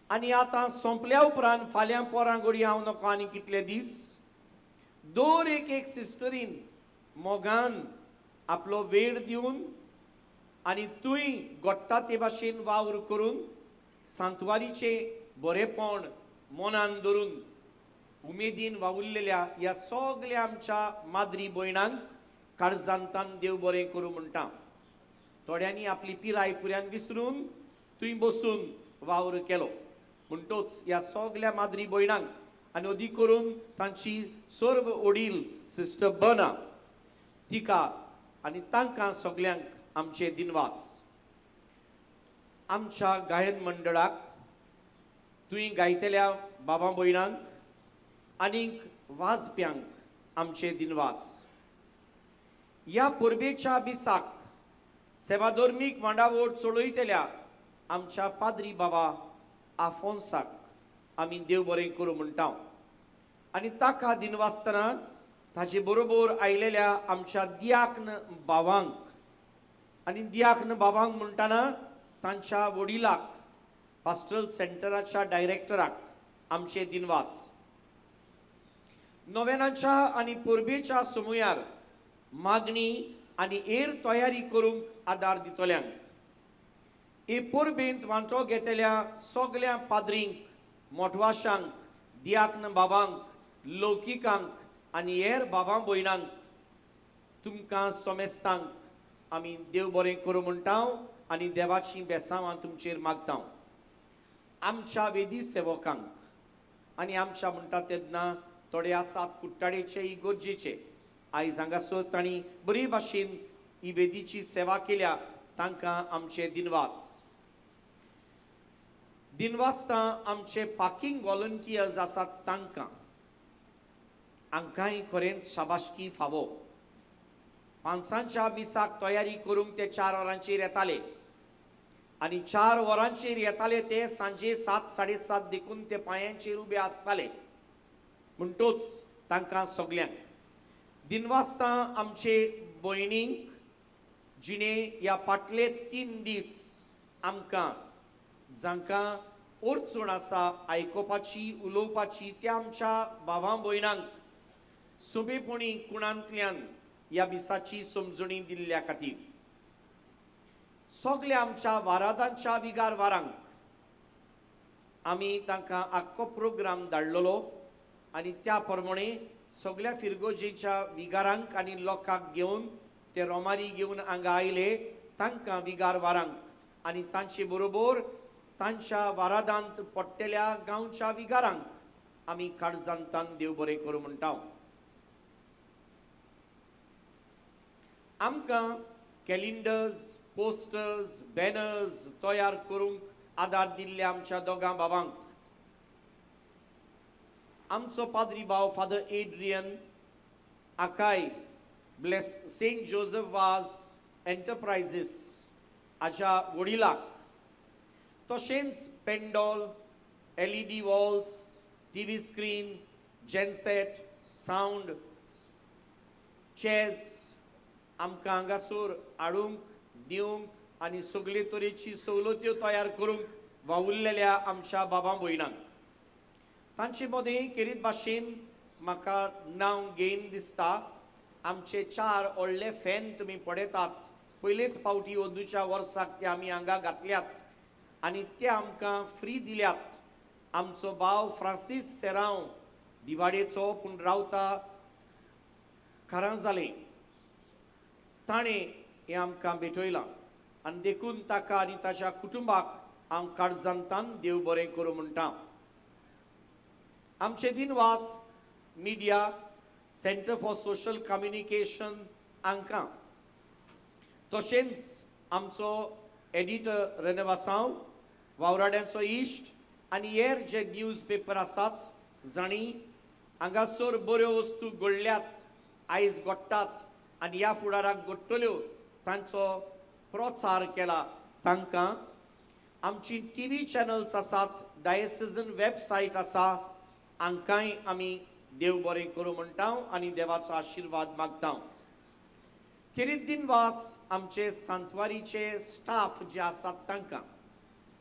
आनी आतां सोंपल्या उपरांत फाल्यां पोरां घडये हांव नको आनी कितले दीस दर एक एक सिस्टरीन मोगान आपलो वेळ दिवन आनी तुंय घडटा ते भाशेन वावर करून सांतवारीचें बरेपण मनान धरून उमेदीन वावुरलेल्या ह्या सगल्या आमच्या माद्री भयणांक काळजांतान देव बरें करूं म्हणटा. थोड्यांनी आपली पिराय पुऱ्यान विसरून थंय बसून वावर केलो म्हणटोच ह्या सगल्या माद्री भयणांक आनी अदीक करून तांची सर्व वडील सिस्टर बना तिका आनी तांकां सगल्यांक आमचे दिनवास. आमच्या गायन मंडळाक तुवें गायतल्या बाबा भयणांक आनीक वाजप्यांक आमचे दिनवास. ह्या परबेच्या दिसाक सेवाधर्मीक मांडावळ चलयतल्या आमच्या पाद्री बाबा आफोन्साक आमी देव बरें करूं म्हणटा आनी ताका दिनवासतना ताजे बरोबर आयलेल्या आमच्या दियाक्न बाबांक आनी दियाक्न बाबांक म्हणटना तांच्या वडिलाक पास्टरल सेंटराच्या डायरेक्टराक आमचे दिनवास. नोवेनाच्या आनी परबेच्या सुमुयार मागणी आनी हेर तयारी करूंक आदार दितल्यांक हे परबेंत वांटो घेतल्या सगल्या पाद्रींक मोटवाशांक दियाक्न बाबांक लौकिकांक आनी हेर बाबा भयणांक तुमकां सोमेस्तांक आमी देव बरें करूं म्हणटा आनी देवाचीं बेसांवां तुमचेर मागता. आमच्या वेदी सेवकांक आनी आमच्या म्हणटा तेन्ना थोडे आसात कुट्टाळेचे इगोर्जेचे आयज हांगासर तांणी बरी भाशेन ही वेदीची सेवा केल्या तांकां आमचे दिनवास. दिनवासता आमचे पार्किंग वॉलंटियर्स आसात तांकां हांकांय खरेंच शाबाशकी फावो. 5 मिसाक तयारी करूंक ते 4 वरांचेर येताले आनी 4 वरांचेर येताले ते सांजे 7 साडे 7 देखून ते पांयांचेर उबे आसताले म्हणटोच तांकां सगल्यांक दिनवासता. आमचे भयणींक जिणे ह्या फाटले 3 दीस आमकां जांकां अडचण आसा आयकुपाची उलोवपाची त्या आमच्या भावां भयणांक सोंपेपणी कुणांतल्यान ह्या मिसाची समजणी दिल्ल्या खातीर सगल्या आमच्या वारादांच्या विगार वारांक आमी तांकां आख्खो प्रोग्राम धाडलेलो. आनी त्या प्रमाणे सगळ्या फिरगोजेच्या विगारांक आनी लोकांक घेवन ते रोमारी घेवन हांगा आयले, तांकां विगार वारांक आनी तांचे बरोबर तांच्या वारादांत पडटेल्या गांवच्या विगारांक आमी काळजांतान देव बरें करूं म्हणटा. आमकां कॅलेंडर्स, पोस्टर्स, बॅनर्स तयार करूंक आदार दिल्ल्या आमच्या दोगां भावांक, आमचो पाद्री भाव फादर एड्रियन आकाय bless Saint Joseph Vaz enterprises हाच्या वडिलाक, तशेंच pandal, LED walls, TV screen, genset, sound, chairs आमकां हांगासर हाडूंक दिवंक आनी सगळे तरेची सवलत्यो तयार करूंक वावुरलेल्या आमच्या बाबा भयणांक. तांचे मदें खेरीत भाशेन म्हाका नांव घेयन दिसता. आमचे 4 व्हडले फॅन तुमी पळयतात, पयलेच फावटी अंदूच्या वर्साक ते आमी हांगा घातल्यात आनी ते आमकां फ्री दिल्यात. आमचो भाव फ्रांसीस सेरांव दिवाडेचो पूण रावता कारांजाले, ताणें हें आमकां भेटयलां आनी देखून ताका आनी ताच्या कुटुंबाक हांव काळजांतान देव बरें करूं म्हणटा. आमचे दिनवास media, centre for social communication हांकां, तशेंच आमचो एडिटर रेनेवासांव, वावराड्यांचो इश्ट आनी हेर जे न्यूज पेपर आसात जांणी हांगासर बऱ्यो वस्तू घडल्यात, आयज घडटात आनी ह्या फुडाराक घडटल्यो तांचो प्रचार केला तांकां. आमची TV channels आसात, डायसिजन वेबसायट आसा, हांकांय आमी देव बरें करूं म्हणटा आनी देवाचो आशिर्वाद मागता. खेरीत दिनवास आमचे सांतवारीचे स्टाफ जे आसात तांकां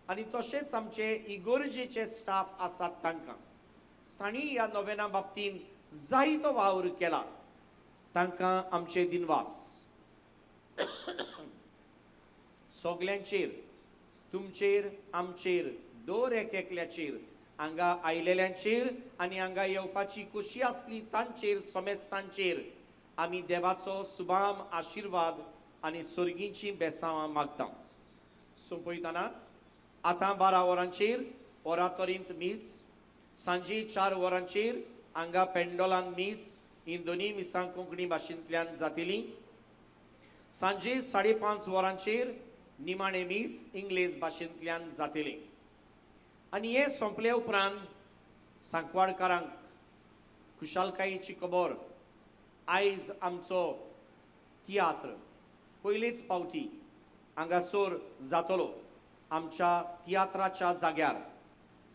आनी तशेंच आमचे इगोर्जेचे स्टाफ आसात तांकां, तांणी ह्या नोवेना बाबतीन जायतो वावर केला, तांकां आमचे दिनवास. सगल्यांचेर, तुमचेर, आमचेर, दर एक एकल्याचेर, हांगा आयलेल्यांचेर आनी हांगा येवपाची खोशी आसली तांचेर, समेस्तांचेर आमी देवाचो सुबाम आशिर्वाद आनी सर्गींची बेसांवां मागता. सोंपयतना आतां 12 वरांचेर ओरातोरींत मीस, सांजे 4 वरांचेर हांगा पेंडोलान मीस, ही दोनूय मिसां कोंकणी भाशेंतल्यान जातली. सांजे 5:30 वरांचेर निमाणें मीस इंग्लीश भाशेंतल्यान जातलें. आनी हें सोंपले उपरांत सांकवाडकारांक खुशालकायेची खबर, आयज आमचो तियात्र पयलेच फावटी हांगासर जातलो आमच्या तियात्राच्या जाग्यार.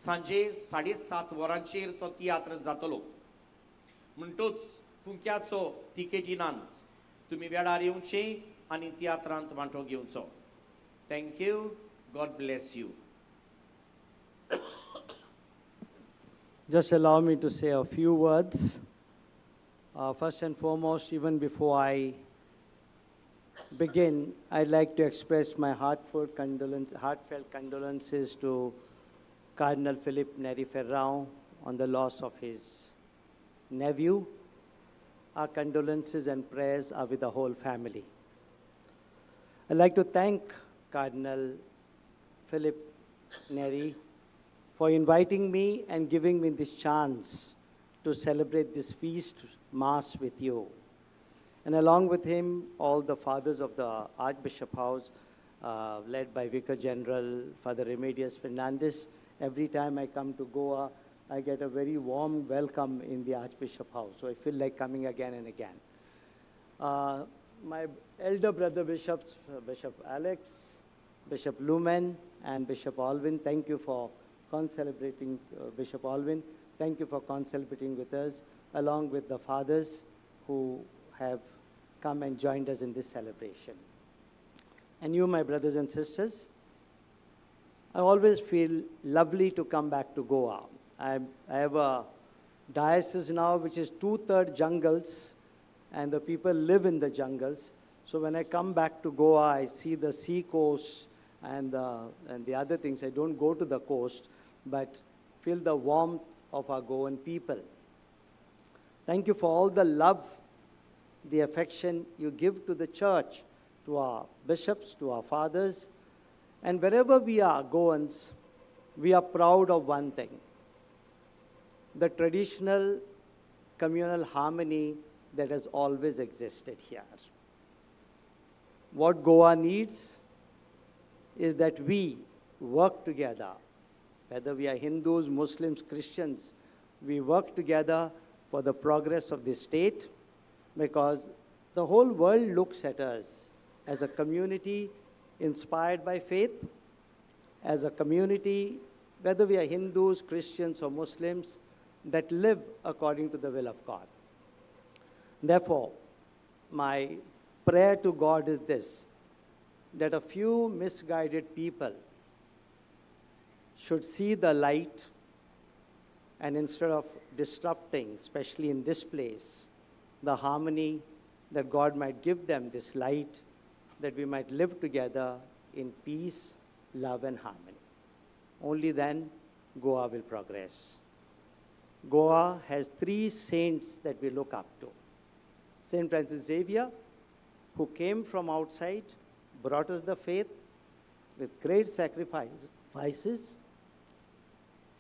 सांजे 7:30 वरांचेर तो तियात्र जातलो. म्हणटूच फुंक्याचो तिकेटी नात, तुमी वेळार येवचे आनी तियात्रांत वांटो घेवचो. Thank you, God bless you. Just allow me to say a few words. First and foremost, even before I begin, I'd like to express my heartfelt condolences to Cardinal Philip Neri Ferrao on the loss of his nephew. Our condolences and prayers are with the whole family. I'd like to thank Cardinal Philip Neri for inviting me and giving me this chance to celebrate this feast Mass with you. And along with him, all the fathers of the Archbishop House, led by Vicar General Father Remedios Fernandez. Every time I come to Goa, I get a very warm welcome in the Archbishop House. So I feel like coming again and again. My elder brother bishops, Bishop Alex, Bishop Lumen, and Bishop Alvin, thank you for concelebrating, Bishop Alvin, thank you for concelebrating with us, along with the fathers who have come and joined us in this celebration. And you, my brothers and sisters, I always feel lovely to come back to Goa. I have a diocese now which is 2/3 jungles, and the people live in the jungles. So when I come back to Goa, I see the sea coast and the other things. I don't go to the coast, but feel the warmth of our Goan people. Thank you for all the love, the affection you give to the church, to our bishops, to our fathers. And wherever we are, Goans, we are proud of one thing: the traditional communal harmony that has always existed here. What Goa needs is that we work together, whether we are Hindus, Muslims, Christians, we work together for the progress of the state, because the whole world looks at us as a community inspired by faith, as a community, whether we are Hindus, Christians, or Muslims, that live according to the will of God. Therefore, my prayer to God is this, that a few misguided people should see the light, and instead of disrupting, especially in this place, the harmony, that God might give them this light, that we might live together in peace, love, and harmony. Only then Goa will progress. Goa has three saints that we look up to. Saint Francis Xavier, who came from outside, brought us the faith with great sacrifices.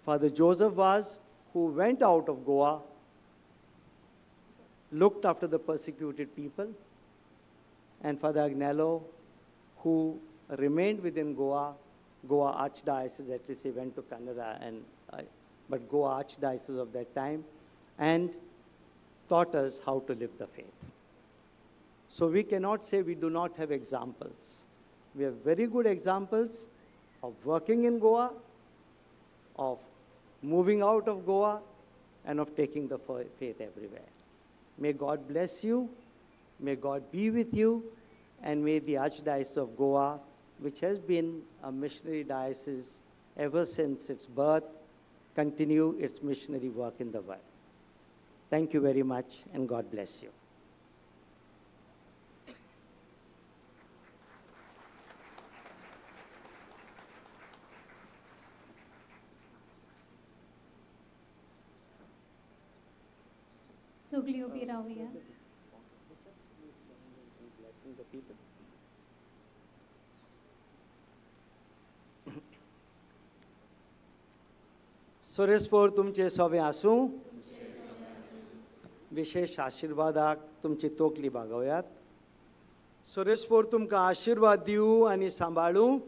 Father Joseph Vaz, who went out of Goa, looked after the persecuted people, and Father Agnelo, who remained within Goa, Goa Archdiocese, at least he went to Canada, but Goa Archdiocese of that time, and taught us how to live the faith. So we cannot say we do not have examples. We have very good examples of working in Goa, of moving out of Goa, and of taking the faith everywhere. May God bless you, may God be with you, and may the Archdiocese of Goa, which has been a missionary diocese ever since its birth, continue its missionary work in the world. Thank you very much, and God bless you. सगळीं उबी रावया. सुरेशपोर तुमचे सोवे आसूं, विशेष आशिर्वादाक तुमची तोकली बागोवयात. सुरेशपोर तुमकां आशिर्वाद दिवं आनी सांबाळूं.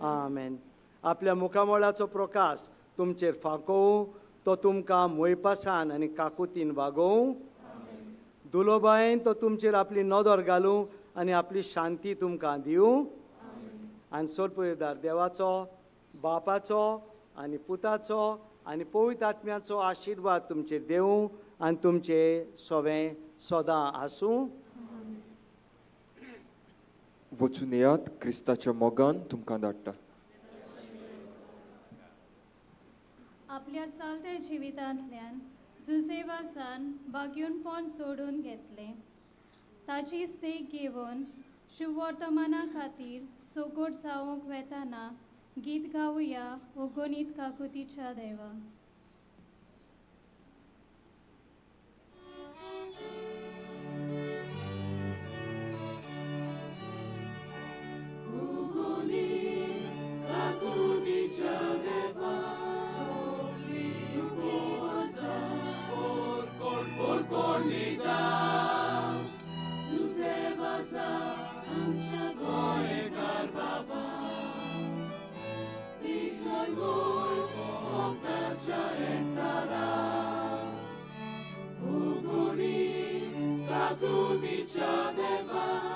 आमेन. आपल्या मुखामळाचो प्रकाश तुमचेर फाकोवं, तो तुमकां मोयपासान आनी काकुतीन वागोवं. दुलोबायेन तो तुमचेर आपली नदर घालूं आनी आपली शांती तुमकां दिवं. आनी सोरपुयेदार देवाचो, बापाचो आनी पुताचो आनी पवित्र आत्म्याचो आशिर्वाद तुमचेर देवूं आनी तुमचे सोवें सदां आसूं. वचून येयात, क्रिस्ताच्या मोगान तुमकां धाडटा. आपल्या चलत्या जिवितांतल्यान जुझेवासान बाग्यूनपण सोडून घेतलें. ताची देख घेवन शुभवर्तमाना खातीर सोगोट जावंक वेताना गीत गावया ओगोनीत काकुतीच्या देवा. Ugoni, kakudicha deva.